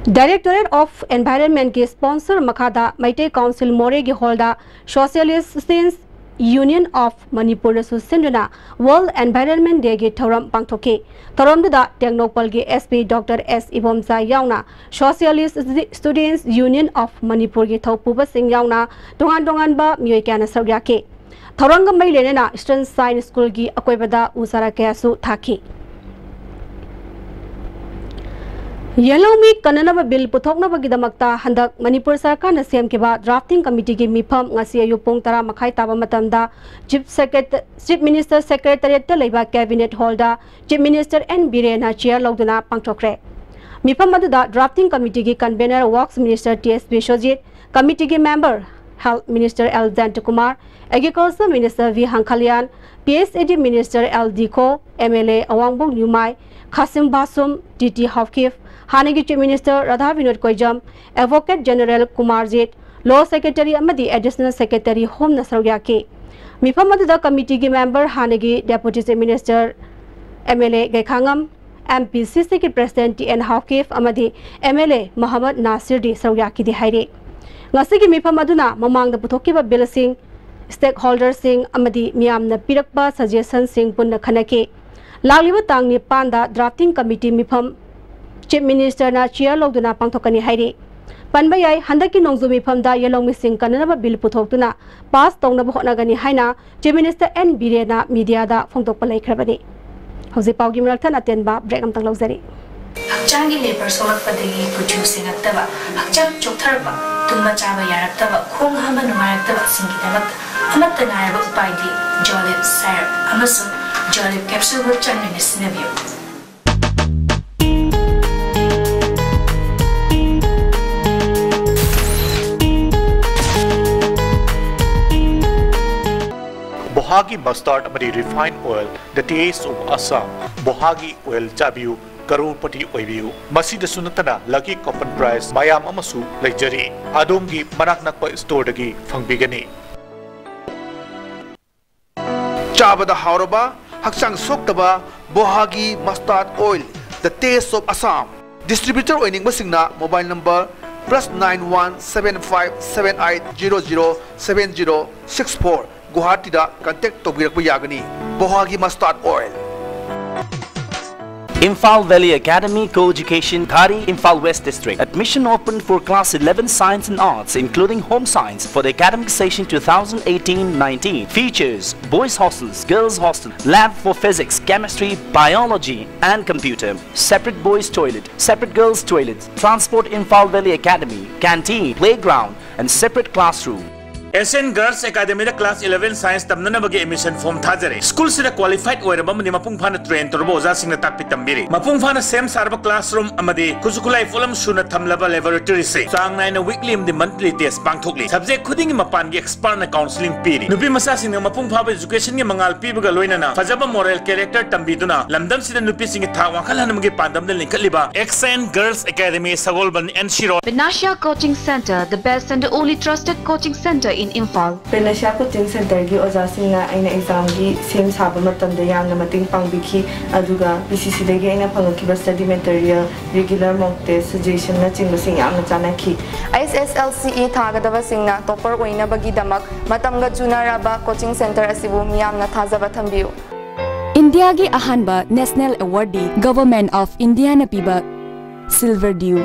Directorate of Environment ꯀꯤ sponsor ꯃꯈꯥꯗ ꯃꯩꯇꯩ ꯀꯥꯎꯟꯁꯤꯜ ꯃꯣꯔꯦꯒꯤ ꯍꯣꯜꯗ Socialist Students Union of Manipur ꯅꯁꯨ ꯁꯤꯟꯗꯨꯅ World Environment Day ꯒꯤ ꯊꯧꯔꯝ ꯄꯥꯡꯊꯣꯛꯈꯤ꯫ ꯊꯧꯔꯝꯗꯨꯗ ꯇꯦꯡꯅꯧꯄꯜꯒꯤ S P Doctor S Ibomcha ꯌꯥꯎꯅ Socialist Students Union of Manipur ꯒꯤ ꯊꯧꯄꯨꯕꯁꯤꯡ ꯌꯥꯎꯅ ꯇꯣꯉꯥꯟ ꯇꯣꯉꯥꯟꯕ ꯃꯤꯑꯣꯏ ꯀꯌꯥꯅ ꯁꯔꯨꯛ ꯌꯥꯈꯤ꯫ ꯊꯧꯔꯝꯒ ꯃꯔꯤ ꯂꯩꯅꯅ Eastern Science Schoolꯒꯤ ꯑꯀꯣꯏꯕꯗ ꯎ ꯆꯥꯔꯥ ꯀꯌꯥꯁꯨ ꯊꯥꯈꯤ꯫ ꯌꯦꯜꯍꯧꯃꯤ ꯀꯟꯅꯅꯕ ꯕꯤꯜ ꯄꯨꯊꯣꯛꯅꯕꯒꯤꯗꯃꯛꯇ ꯍꯟꯗꯛ ꯃꯅꯤꯄꯨꯔ ꯁꯔꯀꯥꯔꯅ ꯁꯦꯝꯈꯤꯕ drafting committeeꯒꯤ ꯃꯤꯐꯝ ꯉꯁꯤ ꯑꯌꯨꯛ ꯄꯨꯡ ꯇꯔꯥ ꯃꯈꯥꯏ ꯇꯥꯕ ꯃꯇꯝꯗ Chief Secret-, Chief Minister Secretariatꯇ ꯂꯩꯕ Cabinet Hallꯗ Chief Minister N ꯕꯤꯔꯦꯟꯅ chair ꯂꯧꯗꯨꯅ ꯄꯥꯡꯊꯣꯛꯈ꯭ꯔꯦ꯫ ꯃꯤꯐꯝ ꯑꯗꯨꯗ drafting committeeꯒꯤ convener Works Minister T S Biswajit, committeeꯒꯤ member Health Minister L Jayantakumar, Agriculture Minister V Hangkhalian, P H E D Minister L Dikho, M L A ꯑꯋꯥꯡꯕꯣꯛ ꯅ꯭ꯌꯨꯃꯥꯏ, ꯈꯥꯁꯤꯝ ꯕꯥꯁꯨꯝ, ꯇꯤ ꯇꯤ ꯍꯥꯎꯀꯤꯞ, ꯍꯥꯟꯅꯒꯤ Chief Minister Radha Vinod ꯀꯣꯏꯖꯝ, Advocate General Kumarjit, Law Secretary ꯑꯃꯗꯤ Additional Secretary Homeꯅ ꯁꯔꯨꯛ ꯌꯥꯈꯤ꯫ ꯃꯤꯐꯝ ꯑꯗꯨꯗ committeeꯒꯤ member ꯍꯥꯟꯅꯒꯤ Deputy Chief Minister M L A Gaikhangam, M P C ꯁꯤꯒꯤ President ꯇꯤ ꯑꯦꯟ ꯍꯥꯎꯀꯤꯞ ꯑꯃꯗꯤ ꯑꯦꯝ ꯑꯦꯜ ꯑꯦ ꯃꯣꯍꯝꯃꯗ ꯅꯥꯁꯤꯔꯗꯤ ꯁꯔꯨꯛ ꯌꯥꯈꯤꯗꯦ ꯍꯥꯏꯔꯤ꯫ ꯉꯁꯤꯒꯤ ꯃꯤꯐꯝ ꯑꯗꯨꯅ ꯃꯃꯥꯡꯗ ꯄꯨꯊꯣꯛꯈꯤꯕ ꯕꯤꯜꯁꯤꯡ, stakeholderꯁꯤꯡ ꯑꯃꯗꯤ ꯃꯤꯌꯥꯝꯅ ꯄꯤꯔꯛꯄ suggestionꯁꯤꯡ ꯄꯨꯟꯅ ꯈꯟꯅꯈꯤ꯫ ꯂꯥꯛꯂꯤꯕ ꯇꯥꯡ ꯅꯤꯄꯥꯟꯗ drafting committee ꯃꯤꯐꯝ Chief Ministerꯅ chair ꯂꯧꯗꯨꯅ ꯄꯥꯡꯊꯣꯛꯀꯅꯤ ꯍꯥꯏꯔꯤ꯫ ꯄꯟꯕ ꯌꯥꯏ, ꯍꯟꯗꯛꯀꯤ ꯅꯣꯡꯖꯨ ꯃꯤꯐꯝꯗ ꯌꯦꯜꯍꯧꯃꯤꯁꯤꯡ ꯀꯟꯅꯅꯕ ꯕꯤꯜ ꯄꯨꯊꯣꯛꯇꯨꯅ pass ꯇꯧꯅꯕ ꯍꯣꯠꯅꯒꯅꯤ ꯍꯥꯏꯅ Chief Minister ꯑꯦꯟ ꯕꯤꯔꯦꯟꯅ mediaꯗ ꯐꯣꯡꯗꯣꯛꯄ ꯂꯩꯈ꯭ꯔꯕꯅꯤ꯫ ꯍꯧꯖꯤꯛ ꯄꯥꯎꯒꯤ ꯃꯔꯛ ꯊꯠꯅ ꯑꯇꯦꯟꯕ break ꯑꯃꯇꯪ ꯂꯧꯖꯔꯤ꯫ ꯍꯛꯆꯥꯡꯒꯤ ꯂꯦꯄꯔ ꯁꯣꯛꯂꯛꯄꯗꯒꯤ ꯀꯨꯆꯨ ꯁꯦꯡꯉꯛꯇꯕ, ꯍꯛꯆꯥꯡ ꯆꯣꯛꯊꯔꯛꯄ, ꯇꯨꯝꯕ ꯆꯥꯕ ꯌꯥꯔꯛꯇꯕ, ꯈꯣꯡ ꯍꯥꯝꯕ ꯅꯨꯡꯉꯥꯏꯔꯛꯇꯕꯁꯤꯡꯒꯤꯗꯃꯛꯇ ꯑꯃꯠꯇ ꯉꯥꯏꯔꯕ ꯎꯄꯥꯏꯗꯤ Jolib syrup ꯑꯃꯁꯨꯡ Jolib capsuleꯕꯨ ꯆꯥꯡ ꯅꯥꯏꯅ ꯁꯤꯖꯤꯟꯅꯕꯤꯌꯨ꯫ ꯕꯣꯍꯥꯒꯤ mustard ꯑꯃꯗꯤ refined oil, the taste of Assam꯫ ꯕꯣꯍꯥꯒꯤ oil ꯆꯥꯕꯤꯌꯨ, ꯀꯔꯣꯔꯄꯇꯤ ꯑꯣꯏꯕꯤꯌꯨ꯫ ꯃꯁꯤꯗꯁꯨ ꯅꯠꯇꯅ lucky coupon prize ꯃꯌꯥꯝ ꯑꯃꯁꯨ ꯂꯩꯖꯔꯤ꯫ ꯑꯗꯣꯝꯒꯤ ꯃꯅꯥꯛ ꯅꯛꯄ storeꯗꯒꯤ ꯐꯪꯕꯤꯒꯅꯤ꯫ ꯆꯥꯕꯗ ꯍꯥꯎꯔꯕ, ꯍꯛꯆꯥꯡ ꯁꯣꯛꯇꯕ ꯕꯣꯍꯥꯒꯤ mustard oil, the taste of Assam꯫ Distributor ꯑꯣꯏꯅꯤꯡꯕꯁꯤꯡꯅ mobile number plus nine one seven five seven eight zero zero seven zero six four, ꯒꯨꯋꯥꯍꯥꯇꯤꯗ contact ꯇꯧꯕꯤꯔꯛꯄ ꯌꯥꯒꯅꯤ꯫ ꯕꯣꯍꯥꯒꯤ mustard oil꯫ Imphal Valley Academy, co-education, Ghari, Imphal West District. Admission open for class eleven science and arts, including home science, for the academic session twenty eighteen-nineteen. Features: boys hostels, girls hostel, lab for physics, chemistry, biology, and computer. Separate boys toilet, separate girls toilet. Transport: Imphal Valley Academy, canteen, playground, and separate classroom. S N Girls Academy the class eleven science ꯇꯝꯅꯅꯕꯒꯤ admission form ꯊꯥꯖꯔꯤ꯫ ꯁ꯭ꯀꯨꯜꯁꯤꯗ qualified ꯑꯣꯏꯔꯕ ꯑꯃꯗꯤ ꯃꯄꯨꯡ ꯐꯥꯅ train ꯇꯧꯔꯕ ꯑꯣꯖꯥꯁꯤꯡꯅ ꯇꯥꯛꯄꯤ ꯇꯝꯕꯤꯔꯤ꯫ ꯃꯄꯨꯡ ꯐꯥꯅ ꯁꯦꯝ ꯁꯥꯔꯕ classroom ꯑꯃꯗꯤ ꯈꯨꯠꯁꯨ ꯈꯨꯠꯂꯥꯏ ꯄꯣꯠꯂꯝ ꯁꯨꯅ ꯊꯝꯂꯕ laboratory ꯁꯤ ꯆꯥꯡ ꯅꯥꯏꯅ weekly ꯑꯃꯗꯤ monthly test ꯄꯥꯡꯊꯣꯛꯂꯤ꯫ Subject ꯈꯨꯗꯤꯡꯒꯤ ꯃꯄꯥꯟꯒꯤ expert ꯅ counselling ꯄꯤꯔꯤ꯫ ꯅꯨꯄꯤ ꯃꯆꯥꯁꯤꯡꯅ ꯃꯄꯨꯡ ꯐꯥꯕ education ꯒꯤ ꯃꯉꯥꯜ ꯄꯤꯕꯒ ꯂꯣꯏꯅꯅ ꯐꯖꯕ moral character ꯇꯝꯕꯤꯗꯨꯅ ꯂꯝꯗꯝꯁꯤꯗ ꯅꯨꯄꯤꯁꯤꯡꯒꯤ ꯊꯥꯛ ꯋꯥꯡꯈꯠꯍꯟꯕꯒꯤ ꯄꯥꯟꯗꯝꯗ ꯂꯤꯡꯈꯠꯂꯤꯕ S N Girls Academy, Sagolband, N C Road꯫ Panacea Coaching Center, the best and the only trusted coaching center in Imphal. Panacea Coaching Center ꯒꯤ ꯑꯣꯖꯥꯁꯤꯡꯅ ꯑꯩꯅ exam ꯒꯤ ꯁꯦꯝ ꯁꯥꯕ ꯃꯇꯝꯗ ꯌꯥꯝꯅ ꯃꯇꯦꯡ ꯄꯥꯡꯕꯤꯈꯤ, ꯑꯗꯨꯒ P C C ꯗꯒꯤ ꯑꯩꯅ ꯐꯪꯉꯛꯈꯤꯕ study material, regular mock test, suggestion ꯅꯆꯤꯡꯕꯁꯤꯡ ꯌꯥꯝꯅ ꯆꯥꯟꯅꯈꯤ꯫ H S L C E ꯊꯥꯒꯗꯕꯁꯤꯡꯅ topper ꯑꯣꯏꯅꯕꯒꯤꯗꯃꯛ ꯃꯇꯝꯒ ꯆꯨꯅꯔꯕ coaching center ꯑꯁꯤꯕꯨ ꯃꯤꯌꯥꯝꯅ ꯊꯥꯖꯕ ꯊꯝꯕꯤꯌꯨ꯫ ꯏꯟꯗꯤꯌꯥꯒꯤ ꯑꯍꯥꯟꯕ national award D Government of India ꯅ ꯄꯤꯕ Silver Dew꯫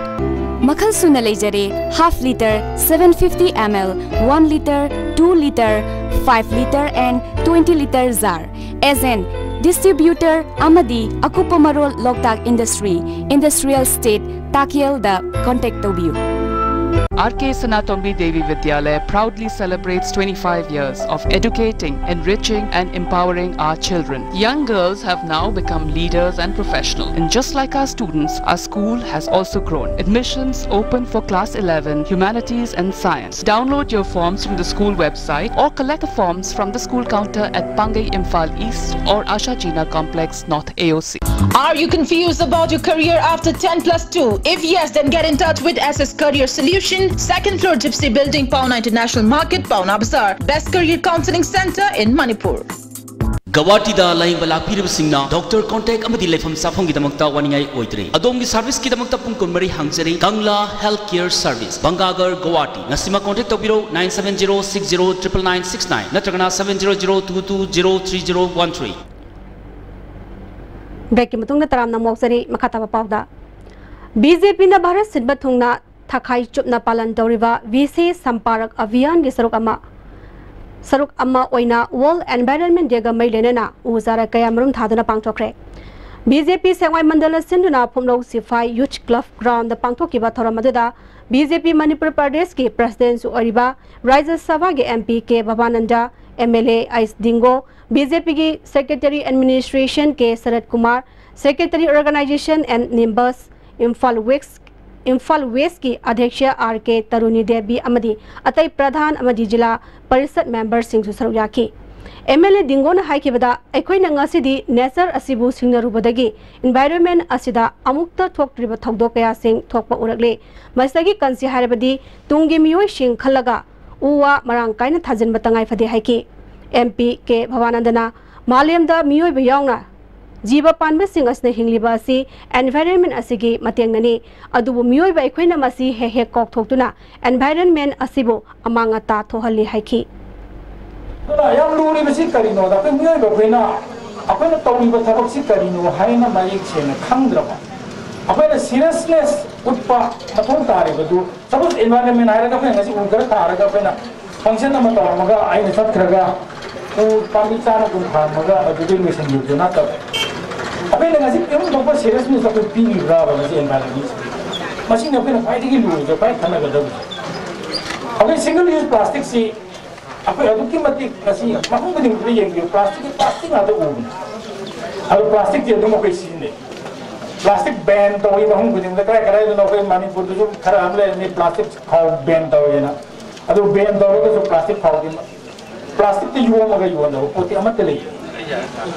ꯃꯈꯜ ꯁꯨꯅ ꯂꯩꯖꯔꯦ: half litre, seven fifty M L, one litre, two litre, five litre and twenty litre jar꯫ Agent, distributor ꯑꯃꯗꯤ ꯑꯀꯨꯞꯄ ꯃꯔꯣꯜ ꯂꯣꯛꯇꯥꯛ Industry, Industrial Estate, ꯇꯥꯛꯌꯦꯜꯗ contact ꯇꯧꯕꯤꯌꯨ꯫ R K Sanatombi Devi Vidyalaya proudly celebrates twenty-five years of educating, enriching, and empowering our children. Young girls have now become leaders and professionals. And just like our students, our school has also grown. Admissions open for class eleven, humanities, and science. Download your forms from the school website or collect the forms from the school counter at Pangai Imphal East or Asha Jina Complex, North A O C. Are you confused about your career after ten plus two? If yes, then get in touch with S S Career Solution, second floor Gypsy Building, Paona International Market, Paona Bazaar. Best career counseling center in Manipur. ꯒꯧꯍꯥꯇꯤꯗ ꯂꯥꯌꯦꯡꯕ ꯂꯥꯛꯄꯤꯔꯤꯕꯁꯤꯡꯅ doctor contact ꯑꯃꯗꯤ ꯂꯩꯐꯝ ꯆꯥꯐꯝꯒꯤꯗꯃꯛꯇ ꯋꯥꯅꯤꯡꯉꯥꯏ ꯑꯣꯏꯗ꯭ꯔꯦ꯫ ꯑꯗꯣꯝꯒꯤ service ꯀꯤꯗꯃꯛꯇ ꯄꯨꯡ ꯀꯨꯟꯃꯔꯤ ꯍꯥꯡꯖꯔꯤ꯫ Kangla Healthcare Service, Bhangagarh, Guwahati꯫ ꯉꯁꯤꯃꯛ contact ꯇꯧꯕꯤꯔꯣ, nine seven zero six zero triple nine six nine ꯅꯠꯇ꯭ꯔꯒꯅ seven zero zero two two zero three zero one three꯫ ꯕ꯭ꯔꯦꯛꯀꯤ ꯃꯇꯨꯡꯗ ꯇꯔꯥꯝꯅ ꯑꯃꯨꯛ ꯌꯥꯎꯖꯔꯤ꯫ ꯃꯈꯥ ꯇꯥꯕ ꯄꯥꯎꯗ, ꯕꯤ ꯖꯦ ꯄꯤꯅ ꯚꯥꯔꯠ ꯁꯤꯟꯕ ꯊꯨꯡꯅ ꯊꯥꯈꯥꯏ ꯆꯨꯞꯅ ꯄꯥꯂꯟ ꯇꯧꯔꯤꯕ ꯚꯤꯁꯦ ꯁꯝꯄꯥꯔꯛ ꯑꯚꯤꯌꯥꯟꯒꯤ ꯁꯔꯨꯛ ꯑꯃ, ꯁꯔꯨꯛ ꯑꯃ ꯑꯣꯏꯅ ꯋꯥꯔꯜꯗ ꯑꯦꯟꯚꯥꯏꯔꯟꯃꯦꯟ ꯗꯦꯒ ꯃꯔꯤ ꯂꯩꯅꯅ ꯎ ꯆꯥꯔꯥ ꯀꯌꯥ ꯃꯔꯨꯝ ꯊꯥꯗꯨꯅ ꯄꯥꯡꯊꯣꯛꯈ꯭ꯔꯦ꯫ ꯕꯤ ꯖꯦ ꯄꯤ ꯁꯦꯡꯃꯥꯏ ꯃꯟꯗꯂ ꯁꯤꯟꯗꯨꯅ ꯐꯨꯝꯂꯧ ꯁꯤꯐꯥꯏ ꯌꯨꯊ ꯀ꯭ꯂꯕ ꯒ꯭ꯔꯥꯎꯟꯗ ꯄꯥꯡꯊꯣꯛꯈꯤꯕ ꯊꯧꯔꯝ ꯑꯗꯨꯗ ꯕꯤ ꯖꯦ ꯄꯤ ꯃꯅꯤꯄꯨꯔ ꯄ꯭ꯔꯗꯦꯁꯀꯤ ꯄ꯭ꯔꯁꯤꯗꯦꯟꯁꯨ ꯑꯣꯏꯔꯤꯕ ꯔꯥꯖ꯭ꯌ ꯁꯚꯥꯒꯤ M P K Bhabananda, M L A H Dingo, B J ꯄꯤꯒꯤ secretary administration K Sarat Kumar, secretary organisation N Nimbus, Imphal west, Imphal ꯋꯦꯁꯀꯤ ꯑꯗ꯭ꯌꯛꯁ ꯑꯥꯔ ꯀꯦ ꯇꯔꯨꯅꯤ ꯗꯦꯕꯤ ꯑꯃꯗꯤ ꯑꯇꯩ ꯄ꯭ꯔꯙꯥꯟ ꯑꯃꯗꯤ ꯖꯤꯂꯥ ꯄꯔꯤꯁꯠ ꯃꯦꯝꯕꯔꯁꯤꯡꯁꯨ ꯁꯔꯨꯛ ꯌꯥꯈꯤ꯫ ꯑꯦꯝ ꯑꯦꯜ ꯑꯦ ꯗꯤꯡꯒꯣꯅ ꯍꯥꯏꯈꯤꯕꯗ, ꯑꯩꯈꯣꯏꯅ ꯉꯁꯤꯗꯤ ꯅꯦꯆꯔ ꯑꯁꯤꯕꯨ ꯁꯤꯡꯅꯔꯨꯕꯗꯒꯤ ꯏꯟꯚꯥꯏꯔꯣꯟꯃꯦꯟ ꯑꯁꯤꯗ ꯑꯃꯨꯛꯇ ꯊꯣꯛꯇ꯭ꯔꯤꯕ ꯊꯧꯗꯣꯛ ꯀꯌꯥꯁꯤꯡ ꯊꯣꯛꯄ ꯎꯔꯛꯂꯦ꯫ ꯃꯁꯤꯗꯒꯤ ꯀꯟꯁꯤ ꯍꯥꯏꯔꯕꯗꯤ ꯇꯨꯡꯒꯤ ꯃꯤꯑꯣꯏꯁꯤꯡ ꯈꯜꯂꯒ ꯎ ꯋꯥ ꯃꯔꯥꯡ ꯀꯥꯏꯅ ꯊꯥꯖꯤꯟꯕ ꯇꯉꯥꯏ ꯐꯗꯦ ꯍꯥꯏꯈꯤ꯫ ꯑꯦꯝ ꯄꯤ ꯀꯦ ꯚꯕꯥꯅꯟꯗꯅ ꯃꯥꯂꯦꯝꯗ ꯃꯤꯑꯣꯏꯕ ꯌꯥꯎꯅ ꯖꯤꯕ ꯄꯥꯟꯕꯁꯤꯡ ꯑꯁꯤꯅ ꯍꯤꯡꯂꯤꯕ ꯑꯁꯤ ꯑꯦꯟꯚꯥꯏꯔꯟꯃꯦꯟ ꯑꯁꯤꯒꯤ ꯃꯇꯦꯡꯅꯅꯤ, ꯑꯗꯨꯕꯨ ꯃꯤꯑꯣꯏꯕ ꯑꯩꯈꯣꯏꯅ ꯃꯁꯤ ꯍꯦꯛ ꯍꯦꯛ ꯀꯥꯎꯊꯣꯛꯇꯨꯅ ꯑꯦꯟꯚꯥꯏꯔꯟꯃꯦꯟ ꯑꯁꯤꯕꯨ ꯑꯃꯥꯡ ꯑꯇꯥ ꯊꯣꯛꯍꯜꯂꯤ ꯍꯥꯏꯈꯤ꯫ ꯑꯗꯨꯅ ꯌꯥꯝ ꯂꯨꯔꯤꯕꯁꯤ ꯀꯔꯤꯅꯣꯗ, ꯑꯩꯈꯣꯏ ꯃꯤꯑꯣꯏꯕ ꯑꯩꯈꯣꯏꯅ, ꯑꯩꯈꯣꯏꯅ ꯇꯧꯔꯤꯕ ꯊꯕꯛꯁꯤ ꯀꯔꯤꯅꯣ ꯍꯥꯏꯅ ꯃꯌꯦꯛ ꯁꯦꯡꯅ ꯈꯪꯗ꯭ꯔꯕ, ꯑꯩꯈꯣꯏꯅ ꯁꯤꯔꯤꯌꯁꯅꯦꯁ ꯎꯠꯄ ꯃꯊꯧ ꯇꯥꯔꯤꯕꯗꯨ, ꯁꯄꯣꯁ ꯑꯦꯟꯚꯥꯏꯔꯟꯃꯦꯟ ꯍꯥꯏꯔꯒ ꯑꯩꯈꯣꯏꯅ ꯉꯁꯤ ꯎ ꯈꯔ ꯊꯥꯔꯒ ꯑꯩꯈꯣꯏꯅ ꯐꯪꯁꯟ ꯑꯃ ꯇꯧꯔꯝꯃꯒ ꯑꯩꯅ ꯆꯠꯈ꯭ꯔꯒ ꯎ ꯄꯥꯝꯕꯤ ꯆꯥꯝꯃ ꯀꯨꯟ ꯊꯥꯔꯝꯃꯒ ꯑꯗꯨꯗꯩ ꯂꯣꯏꯁꯤꯟꯈꯤꯕꯗꯨ ꯅꯠꯇꯕ, ꯑꯩꯈꯣꯏꯅ ꯉꯁꯤ ꯄꯤꯐꯝ ꯊꯣꯛꯄ ꯁꯤꯔꯤꯌꯁꯅꯦꯁ ꯑꯩꯈꯣꯏ ꯄꯤꯔꯤꯕ꯭ꯔꯥꯕ ꯉꯁꯤ ꯑꯦꯟꯚꯥꯏꯔꯟꯃꯦꯟꯁꯤꯗ? ꯃꯁꯤꯅ ꯑꯩꯈꯣꯏꯅ ꯈ꯭ꯋꯥꯏꯗꯒꯤ ꯂꯨꯔꯤꯕ, ꯈ꯭ꯋꯥꯏ ꯈꯟꯅꯒꯗꯕꯁꯦ꯫ ꯑꯩꯈꯣꯏ ꯁꯤꯡꯒꯜ ꯌꯨꯁ ꯄ꯭ꯂꯥꯁꯇꯤꯛꯁꯤ ꯑꯩꯈꯣꯏ ꯑꯗꯨꯛꯀꯤ ꯃꯇꯤꯛ ꯉꯁꯤ ꯃꯐꯝ ꯈꯨꯗꯤꯡꯃꯛꯇ ꯌꯦꯡꯕꯤꯌꯨ, ꯄ꯭ꯂꯥꯁꯇꯤꯛꯀꯤ ꯄ꯭ꯂꯥꯁꯇꯤꯛ ꯉꯥꯛꯇ ꯎꯕꯅꯤ꯫ ꯑꯗꯣ ꯄ꯭ꯂꯥꯁꯇꯤꯛꯁꯦ ꯑꯗꯨꯝ ꯑꯩꯈꯣꯏ ꯁꯤꯖꯤꯟꯅꯩ꯫ ꯄ꯭ꯂꯥꯁꯇꯤꯛ ꯕꯦꯟ ꯇꯧꯔꯤ ꯃꯐꯝ ꯈꯨꯗꯤꯡꯃꯛꯇ, ꯀꯗꯥꯏ ꯀꯗꯥꯏꯗꯅꯣ ꯑꯩꯈꯣꯏ ꯃꯅꯤꯄꯨꯔꯗꯁꯨ ꯈꯔ ꯑꯃ ꯂꯩꯔꯝꯃꯤ ꯄ꯭ꯂꯥꯁꯇꯤꯛ ꯈꯥꯎ ꯕꯦꯟ ꯇꯧꯔꯦꯅ꯫ ꯑꯗꯨ ꯕꯦꯟ ꯇꯧꯔꯒꯁꯨ ꯄ꯭ꯂꯥꯁꯇꯤꯛ ꯈꯥꯎꯗꯤ, ꯄ꯭ꯂꯥꯁꯇꯤꯛꯇ ꯌꯣꯝꯃꯒ ꯌꯣꯟꯗꯕ ꯄꯣꯠꯇꯤ ꯑꯃꯠꯇ ꯂꯩꯇꯦ꯫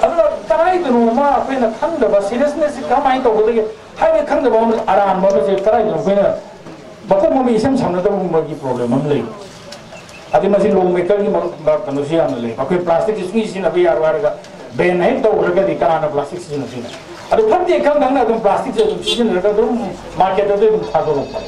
ꯑꯗꯨꯅ ꯀꯗꯥꯏꯗꯅꯣꯃ ꯑꯩꯈꯣꯏꯅ ꯈꯪꯗꯕ ꯁꯤꯔꯤꯌꯁꯅꯦꯁꯁꯤ ꯀꯃꯥꯏꯅ ꯇꯧꯒꯗꯒꯦ ꯍꯥꯏꯕ ꯈꯪꯗꯕ ꯑꯃ, ꯑꯔꯥꯟꯕ ꯑꯃꯁꯦ ꯀꯗꯥꯏꯗꯅꯣ ꯑꯩꯈꯣꯏꯅ ꯃꯀꯣꯛ ꯃꯃꯩ ꯏꯁꯝ ꯁꯝꯅꯗꯕꯒꯨꯝꯕꯒꯤ ꯄ꯭ꯔꯣꯕ꯭ꯂꯦꯝ ꯑꯃ ꯂꯩ꯫ ꯑꯗꯩ ꯃꯁꯤ ꯂꯣ ꯃꯦꯀꯔꯒꯤ ꯃꯔꯨꯞ-, ꯃ-, ꯀꯩꯅꯣꯁꯨ ꯌꯥꯝꯅ ꯂꯩ꯫ ꯑꯩꯈꯣꯏ ꯄ꯭ꯂꯥꯁꯇꯤꯛꯁꯤ ꯁꯨꯡꯁꯤ ꯁꯤꯖꯤꯟꯅꯕ ꯌꯥꯔꯣꯏ ꯍꯥꯏꯔꯒ ꯕꯦꯟ ꯍꯦꯛ ꯇꯧꯈ꯭ꯔꯒꯗꯤ ꯀꯅꯥꯅ ꯄ꯭ꯂꯥꯁꯇꯤꯛ ꯁꯤꯖꯤꯟꯅꯗꯣꯏꯅꯣ? ꯑꯗꯨ ꯐꯠꯇꯦ ꯈꯪ ꯈꯪꯅ ꯑꯗꯨꯝ ꯄ꯭ꯂꯥꯁꯇꯤꯛꯁꯦ ꯑꯗꯨꯝ ꯁꯤꯖꯤꯟꯅꯔꯒ ꯑꯗꯨꯝ ꯃꯥꯔꯀꯦꯠꯇ ꯑꯗꯨꯝ ꯊꯥꯗꯣꯔꯛꯄ꯫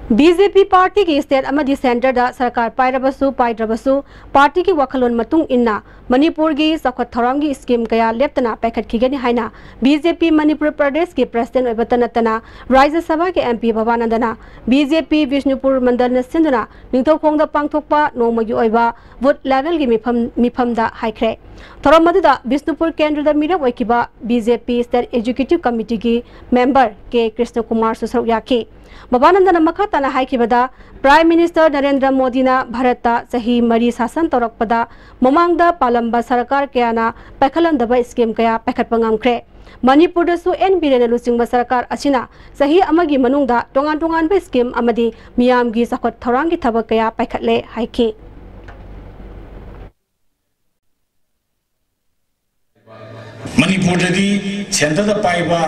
ꯕꯤ ꯖꯦ ꯄꯤ ꯄꯥꯔꯇꯤꯒꯤ ꯁ꯭ꯇꯦꯠ ꯑꯃꯗꯤ ꯁꯦꯟꯇꯔꯗ ꯁꯔꯀꯥꯔ ꯄꯥꯏꯔꯕꯁꯨ ꯄꯥꯏꯗ꯭ꯔꯕꯁꯨ ꯄꯥꯔꯇꯤꯒꯤ ꯋꯥꯈꯜꯂꯣꯟ ꯃꯇꯨꯡ ꯏꯟꯅ ꯃꯅꯤꯄꯨꯔꯒꯤ ꯆꯥꯎꯈꯠ ꯊꯧꯔꯥꯡꯒꯤ ꯁ꯭ꯀꯤꯝ ꯀꯌꯥ ꯂꯦꯞꯇꯅ ꯄꯥꯏꯈꯠꯈꯤꯒꯅꯤ ꯍꯥꯏꯅ ꯕꯤ ꯖꯦ ꯄꯤ ꯃꯅꯤꯄꯨꯔ ꯄ꯭ꯔꯗꯦꯁꯀꯤ ꯄ꯭ꯔꯁꯤꯗꯦꯟ ꯑꯣꯏꯕꯇ ꯅꯠꯇꯅ ꯔꯥꯖ꯭ꯌ ꯁꯚꯥꯒꯤ ꯑꯦꯝ ꯄꯤ ꯕꯕꯥꯅꯟꯗꯅ ꯕꯤ ꯖꯦ ꯄꯤ ꯕꯤꯁꯅꯨꯄꯨꯔ ꯃꯟꯗꯜꯅ ꯁꯤꯟꯗꯨꯅ ꯅꯤꯡꯊꯧꯈꯣꯡꯗ ꯄꯥꯡꯊꯣꯛꯄ ꯅꯣꯡꯃꯒꯤ ꯑꯣꯏꯕ ꯕꯨꯊ ꯂꯦꯚꯦꯜꯒꯤ ꯃꯤꯐꯝ, ꯃꯤꯐꯝꯗ ꯍꯥꯏꯈ꯭ꯔꯦ꯫ ꯊꯧꯔꯝ ꯑꯗꯨꯗ ꯕꯤꯁꯅꯨꯄꯨꯔ ꯀꯦꯟꯗ꯭ꯔꯗ ꯃꯤꯔꯦꯞ ꯑꯣꯏꯈꯤꯕ ꯕꯤ ꯖꯦ ꯄꯤ ꯁ꯭ꯇꯦꯠ ꯑꯦꯛꯖꯤꯀ꯭ꯌꯨꯇꯤꯚ ꯀꯃꯤꯇꯤꯒꯤ ꯃꯦꯝꯕꯔ ꯀꯦ ꯀ꯭ꯔꯤꯁꯅꯀꯨꯃꯥꯔꯁꯨ ꯁꯔꯨꯛ ꯌꯥꯈꯤ꯫ ꯕꯕꯥꯅꯟꯗꯅ ꯃꯈꯥ ꯇꯥꯅ ꯍꯥꯏꯈꯤꯕꯗ, ꯄ꯭ꯔꯥꯏꯝ ꯃꯤꯅꯤꯁꯇꯔ ꯅꯔꯦꯟꯗ꯭ꯔ ꯃꯣꯗꯤꯅ ꯚꯥꯔꯠꯇ ꯆꯍꯤ ꯃꯔꯤ ꯁꯥꯁꯟ ꯇꯧꯔꯛꯄꯗ ꯃꯃꯥꯡꯗ ꯄꯥꯜꯂꯝꯕ ꯁꯔꯀꯥꯔ ꯀꯌꯥꯅ ꯄꯥꯏꯈꯠꯂꯝꯗꯕ ꯁ꯭ꯀꯤꯝ ꯀꯌꯥ ꯄꯥꯏꯈꯠꯄ ꯉꯝꯈ꯭ꯔꯦ꯫ ꯃꯅꯤꯄꯨꯔꯗꯁꯨ ꯑꯦꯟ ꯕꯤꯔꯦꯟꯅ ꯂꯨꯆꯤꯡꯕ ꯁꯔꯀꯥꯔ ꯑꯁꯤꯅ ꯆꯍꯤ ꯑꯃꯒꯤ ꯃꯅꯨꯡꯗ ꯇꯣꯉꯥꯟ ꯇꯣꯉꯥꯟꯕ ꯁ꯭ꯀꯤꯝ ꯑꯃꯗꯤ ꯃꯤꯌꯥꯝꯒꯤ ꯆꯥꯎꯈꯠ ꯊꯧꯔꯥꯡꯒꯤ ꯊꯕꯛ ꯀꯌꯥ ꯄꯥꯏꯈꯠꯂꯦ ꯍꯥꯏꯈꯤ꯫ ꯃꯅꯤꯄꯨꯔꯗꯗꯤ ꯁꯦꯟꯇꯔꯗ ꯄꯥꯏꯕ,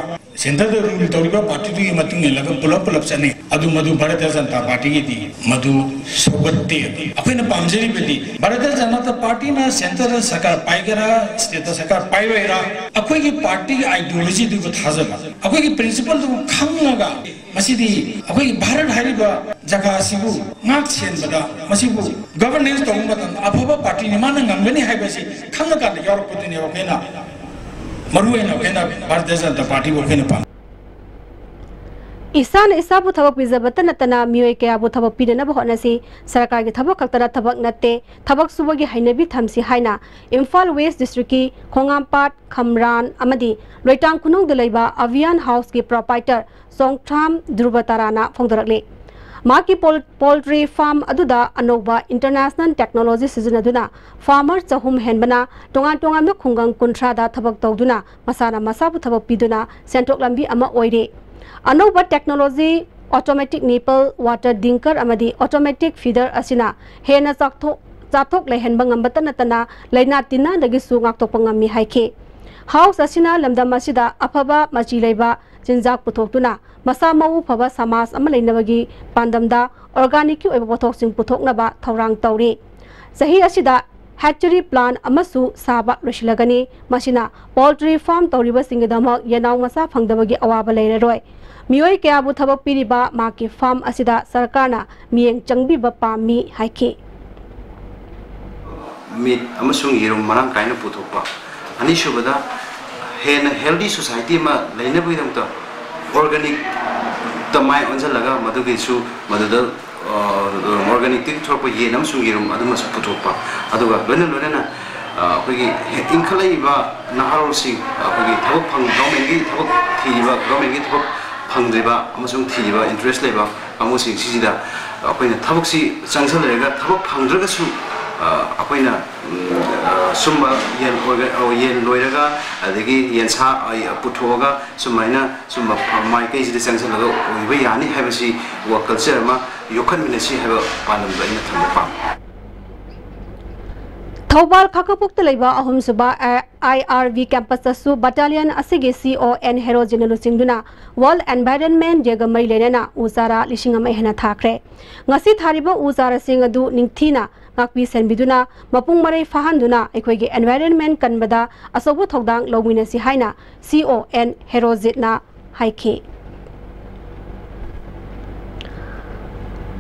ꯁꯦꯟꯇꯔꯗ ꯔꯨꯜ ꯇꯧꯔꯤꯕ ꯄꯥꯔꯇꯤꯗꯨꯒꯤ ꯃꯇꯨꯡ ꯏꯜꯂꯒ ꯄꯨꯂꯞ ꯄꯨꯂꯞ ꯆꯠꯅꯩ꯫ ꯑꯗꯨ ꯃꯗꯨ ꯚꯥꯔꯇꯤꯌ ꯖꯅꯇꯥ ꯄꯥꯔꯇꯤꯒꯤꯗꯤ ꯃꯗꯨ ꯁꯧꯒꯠꯇꯦ꯫ ꯑꯩꯈꯣꯏꯅ ꯄꯥꯝꯖꯔꯤꯕꯗꯤ ꯚꯥꯔꯇꯤꯌ ꯖꯅꯇꯥ ꯄꯥꯔꯇꯤꯅ ꯁꯦꯟꯇꯔꯗ ꯁꯔꯀꯥꯔ ꯄꯥꯏꯒꯦꯔꯥ, ꯁ꯭ꯇꯦꯠꯇ ꯁꯔꯀꯥꯔ ꯄꯥꯏꯔꯣꯏꯔꯥ, ꯑꯩꯈꯣꯏꯒꯤ ꯄꯥꯔꯇꯤꯒꯤ ꯑꯥꯏꯗꯤꯌꯣꯂꯣꯖꯤꯗꯨꯕꯨ ꯊꯥꯖꯕ, ꯑꯩꯈꯣꯏꯒꯤ ꯄ꯭ꯔꯤꯟꯁꯤꯄꯜꯗꯨꯕꯨ ꯈꯪꯉꯒ ꯃꯁꯤꯗꯤ ꯑꯩꯈꯣꯏꯒꯤ ꯚꯥꯔꯠ ꯍꯥꯏꯔꯤꯕ ꯖꯒꯥ ꯑꯁꯤꯕꯨ ꯉꯥꯛ ꯁꯦꯟꯕꯗ, ꯃꯁꯤꯕꯨ ꯒꯚꯔꯅꯦꯟꯁ ꯇꯧꯕ ꯃꯇꯝꯗ ꯑꯐꯕ ꯄꯥꯔꯇꯤꯅꯤ, ꯃꯥꯅ ꯉꯝꯒꯅꯤ ꯍꯥꯏꯕꯁꯤ ꯈꯪꯉꯀꯥꯟꯗ ꯌꯥꯎꯔꯛꯄꯗꯨꯅꯦꯕ ꯑꯩꯈꯣꯏꯅ, ꯃꯔꯨ ꯑꯣꯏꯅ ꯑꯩꯈꯣꯏꯅ ꯚꯥꯔꯇꯤꯌ ꯖꯅꯇꯥ ꯄꯥꯔꯇꯤꯕꯨ ꯑꯩꯈꯣꯏꯅ ꯄꯥꯝꯃꯤ꯫ ꯏꯁꯥꯅ ꯏꯁꯥꯕꯨ ꯊꯕꯛ ꯄꯤꯖꯕꯇ ꯅꯠꯇꯅ ꯃꯤꯑꯣꯏ ꯀꯌꯥꯕꯨ ꯊꯕꯛ ꯄꯤꯅꯅꯕ ꯍꯣꯠꯅꯁꯤ꯫ ꯁꯔꯀꯥꯔꯒꯤ ꯊꯕꯛ ꯈꯛꯇꯅ ꯊꯕꯛ ꯅꯠꯇꯦ, ꯊꯕꯛ ꯁꯨꯕꯒꯤ ꯍꯩꯅꯕꯤ ꯊꯝꯁꯤ ꯍꯥꯏꯅ ꯏꯝꯐꯥꯜ ꯋꯦꯁ ꯗꯤꯁꯇ꯭ꯔꯤꯛꯀꯤ ꯈꯣꯡꯉꯥꯝꯄꯥꯠ, ꯈꯝꯔꯥꯟ ꯑꯃꯗꯤ ꯂꯣꯏꯇꯥꯡ ꯈꯨꯅꯧꯗ ꯂꯩꯕ ꯑꯚꯤꯌꯥꯟ ꯍꯥꯎꯁꯀꯤ ꯄ꯭ꯔꯣꯄꯥꯏꯇꯔ ꯆꯣꯡꯊ꯭ꯔꯥꯝ ꯙ꯭ꯔꯨꯕ ꯇꯥꯔꯥꯅ ꯐꯣꯡꯗꯣꯔꯛꯂꯤ꯫ ꯃꯍꯥꯛꯀꯤ ꯄꯣꯜ-, ꯄꯣꯜꯇ꯭ꯔꯤ ꯐꯥꯔꯝ ꯑꯗꯨꯗ ꯑꯅꯧꯕ ꯏꯟꯇꯔꯅꯦꯁꯅꯦꯜ ꯇꯦꯛꯅꯣꯂꯣꯖꯤ ꯁꯤꯖꯤꯟꯅꯗꯨꯅ ꯐꯥꯔꯃꯔ ꯆꯍꯨꯝ ꯍꯦꯟꯕꯅ ꯇꯣꯉꯥꯟ ꯇꯣꯉꯥꯟꯕ ꯈꯨꯡꯒꯪ ꯀꯨꯟꯊ꯭ꯔꯥꯗ ꯊꯕꯛ ꯇꯧꯗꯨꯅ ꯃꯁꯥꯅ ꯃꯁꯥꯕꯨ ꯊꯕꯛ ꯄꯤꯗꯨꯅ ꯁꯦꯟꯊꯣꯛ ꯂꯝꯕꯤ ꯑꯃ ꯑꯣꯏꯔꯤ꯫ ꯑꯅꯧꯕ ꯇꯦꯛꯅꯣꯂꯣꯖꯤ, ꯑꯣꯇꯣꯃꯦꯇꯤꯛ ꯅꯤꯄꯜ ꯋꯥꯇꯔ ꯗꯤꯡꯀꯔ ꯑꯃꯗꯤ ꯑꯣꯇꯣꯃꯦꯇꯤꯛ ꯐꯤꯗꯔ ꯑꯁꯤꯅ ꯍꯦꯟꯅ ꯆꯥꯛꯊꯣꯛ, ꯆꯥꯊꯣꯛ ꯂꯩꯍꯟꯕ ꯉꯝꯕꯇ ꯅꯠꯇꯅ ꯂꯥꯏꯅꯥ ꯇꯤꯟꯅꯗꯒꯤꯁꯨ ꯉꯥꯛꯊꯣꯛꯄ ꯉꯝꯃꯤ ꯍꯥꯏꯈꯤ꯫ ꯍꯥꯎꯁ ꯑꯁꯤꯅ ꯂꯝꯗꯝ ꯑꯁꯤꯗ ꯑꯐꯕ ꯃꯆꯤ ꯂꯩꯕ ꯆꯤꯟꯖꯥꯛ ꯄꯨꯊꯣꯛꯇꯨꯅ ꯃꯁꯥ ꯃꯎ ꯐꯕ ꯁꯃꯥꯖ ꯑꯃ ꯂꯩꯅꯕꯒꯤ ꯄꯥꯟꯗꯝꯗ ꯑꯣꯔꯒꯥꯅꯤꯛꯀꯤ ꯑꯣꯏꯕ ꯄꯣꯠꯊꯣꯛꯁꯤꯡ ꯄꯨꯊꯣꯛꯅꯕ ꯊꯧꯔꯥꯡ ꯇꯧꯔꯤ꯫ ꯆꯍꯤ ꯑꯁꯤꯗ ꯍꯦꯆꯔꯤ ꯄ꯭ꯂꯥꯟ ꯑꯃꯁꯨ ꯁꯥꯕ ꯂꯣꯏꯁꯤꯜꯂꯒꯅꯤ꯫ ꯃꯁꯤꯅ ꯄꯣꯜꯇ꯭ꯔꯤ ꯐꯥꯔꯝ ꯇꯧꯔꯤꯕꯁꯤꯡꯒꯤꯗꯃꯛ ꯌꯦꯅꯥꯎ ꯃꯆꯥ ꯐꯪꯗꯕꯒꯤ ꯑꯋꯥꯕ ꯂꯩꯔꯔꯣꯏ꯫ ꯃꯤꯑꯣꯏ ꯀꯌꯥꯕꯨ ꯊꯕꯛ ꯄꯤꯔꯤꯕ ꯃꯍꯥꯛꯀꯤ ꯐꯥꯔꯝ ꯑꯁꯤꯗ ꯁꯔꯀꯥꯔꯅ ꯃꯤꯠꯌꯦꯡ ꯆꯪꯕꯤꯕ ꯄꯥꯝꯃꯤ ꯍꯥꯏꯈꯤ꯫ ꯃꯤꯠ ꯑꯃꯁꯨꯡ ꯌꯦꯔꯨꯝ ꯃꯔꯥꯡ ꯀꯥꯏꯅ ꯄꯨꯊꯣꯛꯄ꯫ ꯑꯅꯤꯁꯨꯕꯗ, ꯍꯦꯟꯅ healthy society ꯑꯃ ꯂꯩꯅꯕꯒꯤꯗꯃꯛꯇ organicꯇ ꯃꯥꯏ ꯑꯣꯟꯁꯤꯜꯂꯒ ꯃꯗꯨꯒꯤꯁꯨ, ꯃꯗꯨꯗ organicꯇꯒꯤ ꯊꯣꯛꯂꯛꯄ ꯌꯦꯟ ꯑꯃꯁꯨꯡ ꯌꯦꯔꯨꯝ ꯑꯗꯨꯃꯁꯨ ꯄꯨꯊꯣꯛꯄ꯫ ꯑꯗꯨꯒ ꯂꯣꯏꯅ ꯂꯣꯏꯅꯅ ꯑꯩꯈꯣꯏꯒꯤ ꯏꯟꯈꯠꯂꯛꯏꯕ ꯅꯍꯥꯔꯣꯜꯁꯤꯡ, ꯑꯩꯈꯣꯏꯒꯤ ꯊꯕꯛ ꯐꯪ-, governmentꯀꯤ ꯊꯕꯛ ꯊꯤꯔꯤꯕ, governmentꯀꯤ ꯊꯕꯛ ꯐꯪꯗ꯭ꯔꯤꯕ ꯑꯃꯁꯨꯡ ꯊꯤꯔꯤꯕ interest ꯂꯩꯕ ꯀꯥꯡꯕꯨꯁꯤꯡ ꯁꯤꯁꯤꯗ ꯑꯩꯈꯣꯏꯅ ꯊꯕꯛꯁꯤ ꯆꯪꯁꯤꯜꯂꯔꯒ ꯊꯕꯛ ꯐꯪꯗ꯭ꯔꯒꯁꯨ, ꯑ, ꯑꯩꯈꯣꯏꯅ, ꯎꯝ, ꯑ, ꯁꯨꯝꯕ ꯌꯦꯟ ꯑꯣꯏꯔꯒ-, ꯑ, ꯌꯦꯟ ꯂꯣꯏꯔꯒ, ꯑꯗꯒꯤ ꯌꯦꯟꯁꯥ, ꯑ, ꯄꯨꯊꯣꯛꯑꯒ ꯁꯨꯃꯥꯏꯅ ꯁꯨꯝꯕ ꯃꯥꯏꯀꯩꯁꯤꯗ ꯆꯪꯁꯤꯜꯂꯒ ꯑꯣꯏꯕ ꯌꯥꯅꯤ ꯍꯥꯏꯕꯁꯤ ꯋꯥ-, culture ꯑꯃ ꯌꯣꯛꯈꯠꯃꯤꯟꯅꯁꯤ ꯍꯥꯏꯕ ꯄꯥꯟꯗꯝꯗ ꯑꯩꯅ ꯊꯝꯕ ꯄꯥꯝꯃꯤ꯫ ꯊꯧꯕꯥꯜ ꯈꯥꯡꯉꯕꯣꯛꯇ ꯂꯩꯕ ꯑꯍꯨꯝꯁꯨꯕ ꯑꯥꯏ ꯑꯥꯔ ꯚꯤ campusꯇꯁꯨ battalion ꯑꯁꯤꯒꯤ ꯁꯤ ꯏ ꯑꯣ ꯑꯦꯟ ꯍꯦꯔꯣꯖꯤꯠꯅ ꯂꯨꯆꯤꯡꯗꯨꯅ World Environment Dayꯒ ꯃꯔꯤ ꯂꯩꯅꯅ ꯎ ꯆꯥꯔꯥ ꯂꯤꯁꯤꯡ ꯑꯃ ꯍꯦꯟꯅ ꯊꯥꯈ꯭ꯔꯦ꯫ ꯉꯁꯤ ꯊꯥꯔꯤꯕ ꯎ ꯆꯥꯔꯥꯁꯤꯡ ꯑꯗꯨ ꯅꯤꯡꯊꯤꯅ ꯉꯥꯛꯄꯤ ꯁꯦꯟꯕꯤꯗꯨꯅ ꯃꯄꯨꯡ ꯃꯔꯩ ꯐꯥꯍꯟꯗꯨꯅ ꯑꯩꯈꯣꯏꯒꯤ environment ꯀꯟꯕꯗ ꯑꯆꯧꯕ ꯊꯧꯗꯥꯡ ꯂꯧꯃꯤꯟꯅꯁꯤ ꯍꯥꯏꯅ ꯁꯤ ꯏ ꯑꯣ ꯑꯦꯟ ꯍꯦꯔꯣꯖꯤꯠꯅ ꯍꯥꯏꯈꯤ꯫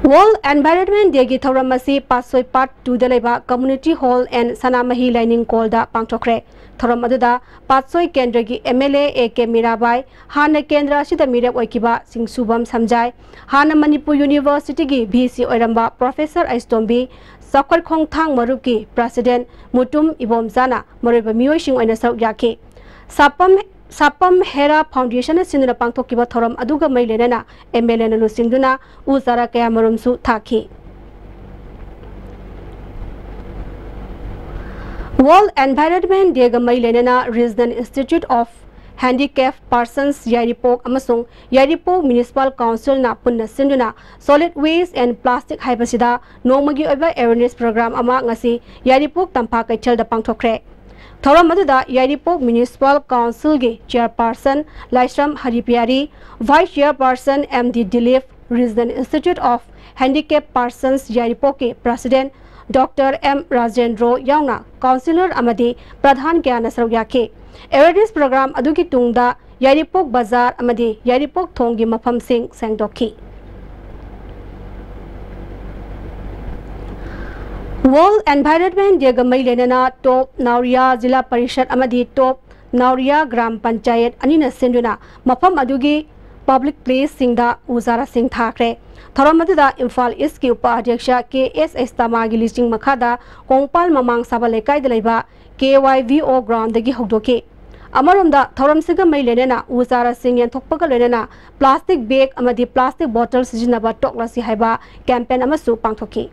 World Environment Dayꯒꯤ ꯊꯧꯔꯝ ꯑꯁꯤ ꯄꯥꯠꯁꯣꯏ Part twoꯗ ꯂꯩꯕ Community Hall and ꯁꯅꯥꯃꯍꯤ ꯂꯥꯏꯅꯤꯡ ꯀꯣꯜꯗ ꯄꯥꯡꯊꯣꯛꯈ꯭ꯔꯦ꯫ ꯊꯧꯔꯝ ꯑꯗꯨꯗ ꯄꯥꯠꯁꯣꯏ ꯀꯦꯟꯗ꯭ꯔꯒꯤ M L A A K Mirabai, ꯍꯥꯟꯅ ꯀꯦꯟꯗ꯭ꯔ ꯑꯁꯤꯗ ꯃꯤꯔꯦꯞ ꯑꯣꯏꯈꯤꯕ ꯁꯤꯡꯁꯨꯕꯝ ꯁꯝꯖꯥꯏ, ꯍꯥꯟꯅ ꯃꯅꯤꯄꯨꯔ ꯌꯨꯅꯤꯚꯔꯁꯤꯇꯤꯒꯤ ꯚꯤ ꯁꯤ ꯑꯣꯏꯔꯝꯕ ꯄ꯭ꯔꯣꯐꯦꯁꯔ ꯑꯩꯁꯇꯣꯝꯕꯤ, ꯆꯥꯎꯈꯠ ꯈꯣꯡꯊꯥꯡ ꯃꯔꯨꯞꯀꯤ ꯄ꯭ꯔꯁꯤꯗꯦꯟ ꯃꯨꯇꯨꯝ ꯏꯕꯣꯝꯆꯥꯅ ꯃꯔꯨꯑꯣꯏꯕ ꯃꯤꯑꯣꯏꯁꯤꯡ ꯑꯣꯏꯅ ꯁꯔꯨꯛ ꯌꯥꯈꯤ꯫ ꯁꯥꯄꯝ, ꯁꯥꯄꯝ ꯍꯦꯔꯥ ꯐꯥꯎꯟꯗꯦꯁꯟꯅ ꯁꯤꯟꯗꯨꯅ ꯄꯥꯡꯊꯣꯛꯈꯤꯕ ꯊꯧꯔꯝ ꯑꯗꯨꯒ ꯃꯔꯤ ꯂꯩꯅꯅ ꯑꯦꯝ ꯑꯦꯜ ꯑꯦꯅ ꯂꯨꯆꯤꯡꯗꯨꯅ ꯎ ꯆꯥꯔꯥ ꯀꯌꯥꯃꯔꯨꯝꯁꯨ ꯊꯥꯈꯤ꯫ World Environment Dayꯒ ꯃꯔꯤ ꯂꯩꯅꯅ Regional Institute of Handicap Persons ꯌꯥꯏꯔꯤꯄꯣꯛ ꯑꯃꯁꯨꯡ ꯌꯥꯏꯔꯤꯄꯣꯛ Municipal Councilꯅ ꯄꯨꯟꯅ ꯁꯤꯟꯗꯨꯅ Solid Waste and Plastic ꯍꯥꯏꯕꯁꯤꯗ ꯅꯣꯡꯃꯒꯤ ꯑꯣꯏꯕ awareness program ꯑꯃ ꯉꯁꯤ ꯌꯥꯏꯔꯤꯄꯣꯛ ꯇꯝꯐꯥ ꯀꯩꯊꯦꯜꯗ ꯄꯥꯡꯊꯣꯛꯈ꯭ꯔꯦ꯫ ꯊꯧꯔꯝ ꯑꯗꯨꯗ ꯌꯥꯏꯔꯤꯄꯣꯛ Municipal Councilꯒꯤ Chairperson Laishram Haripiyari, Vice Chairperson M D Dilip, Regional Institute of Handicap Persons ꯌꯥꯏꯔꯤꯄꯣꯛꯀꯤ President ꯗꯣꯛꯇꯔ ꯑꯦꯝ ꯔꯥꯖꯦꯟꯗ꯭ꯔꯣ ꯌꯥꯎꯅ Councillor ꯑꯃꯗꯤ ꯄ꯭ꯔꯙꯥꯟ ꯀꯌꯥꯅ ꯁꯔꯨꯛ ꯌꯥꯈꯤ꯫ Awareness program ꯑꯗꯨꯒꯤ ꯇꯨꯡꯗ ꯌꯥꯏꯔꯤꯄꯣꯛ ꯕꯖꯥꯔ ꯑꯃꯗꯤ ꯌꯥꯏꯔꯤꯄꯣꯛ ꯊꯣꯡꯒꯤ ꯃꯐꯝꯁꯤꯡ ꯁꯦꯡꯗꯣꯛꯈꯤ꯫ World Environment Dayꯒ ꯃꯔꯤ ꯂꯩꯅꯅ ꯇꯣꯞ ꯅꯥꯎꯔꯤꯌꯥ ꯖꯤꯂꯥ ꯄꯔꯤꯁꯠ ꯑꯃꯗꯤ ꯇꯣꯞ ꯅꯥꯎꯔꯤꯌꯥ ꯒ꯭ꯔꯥꯝ ꯄꯟꯆꯥꯌꯠ ꯑꯅꯤꯅ ꯁꯤꯟꯗꯨꯅ ꯃꯐꯝ ꯑꯗꯨꯒꯤ ꯄꯕ꯭ꯂꯤꯛ ꯄ꯭ꯂꯦꯁꯁꯤꯡꯗ ꯎ ꯆꯥꯔꯥꯁꯤꯡ ꯊꯥꯈ꯭ꯔꯦ꯫ ꯊꯧꯔꯝ ꯑꯗꯨꯗ ꯏꯝꯐꯥꯜ ꯏꯁꯀꯤ ꯎꯄ ꯑꯙ꯭ꯌꯛꯁ ꯀꯦ ꯑꯦꯁ ꯑꯦꯁ ꯇꯃꯥꯒꯤ ꯂꯨꯆꯤꯡ ꯃꯈꯥꯗ ꯀꯣꯡꯄꯥꯜ ꯃꯃꯥꯡ ꯁꯥꯕ ꯂꯩꯀꯥꯏꯗ ꯂꯩꯕ ꯀꯦ ꯋꯥꯏ ꯚꯤ ꯑꯣ ꯒ꯭ꯔꯥꯎꯟꯗꯒꯤ ꯍꯧꯗꯣꯛꯈꯤ꯫ ꯑꯃꯔꯣꯝꯗ ꯊꯧꯔꯝꯁꯤꯒ ꯃꯔꯤ ꯂꯩꯅꯅ ꯎ ꯆꯥꯔꯥꯁꯤꯡ ꯌꯦꯟꯊꯣꯛꯄꯒ ꯂꯣꯏꯅꯅ ꯄ꯭ꯂꯥꯁꯇꯤꯛ ꯕꯦꯒ ꯑꯃꯗꯤ ꯄ꯭ꯂꯥꯁꯇꯤꯛ ꯕꯣꯇꯜ ꯁꯤꯖꯤꯟꯅꯕ ꯇꯣꯛꯂꯁꯤ ꯍꯥꯏꯕ ꯀꯦꯝꯄꯦꯟ ꯑꯃꯁꯨ ꯄꯥꯡꯊꯣꯛꯈꯤ꯫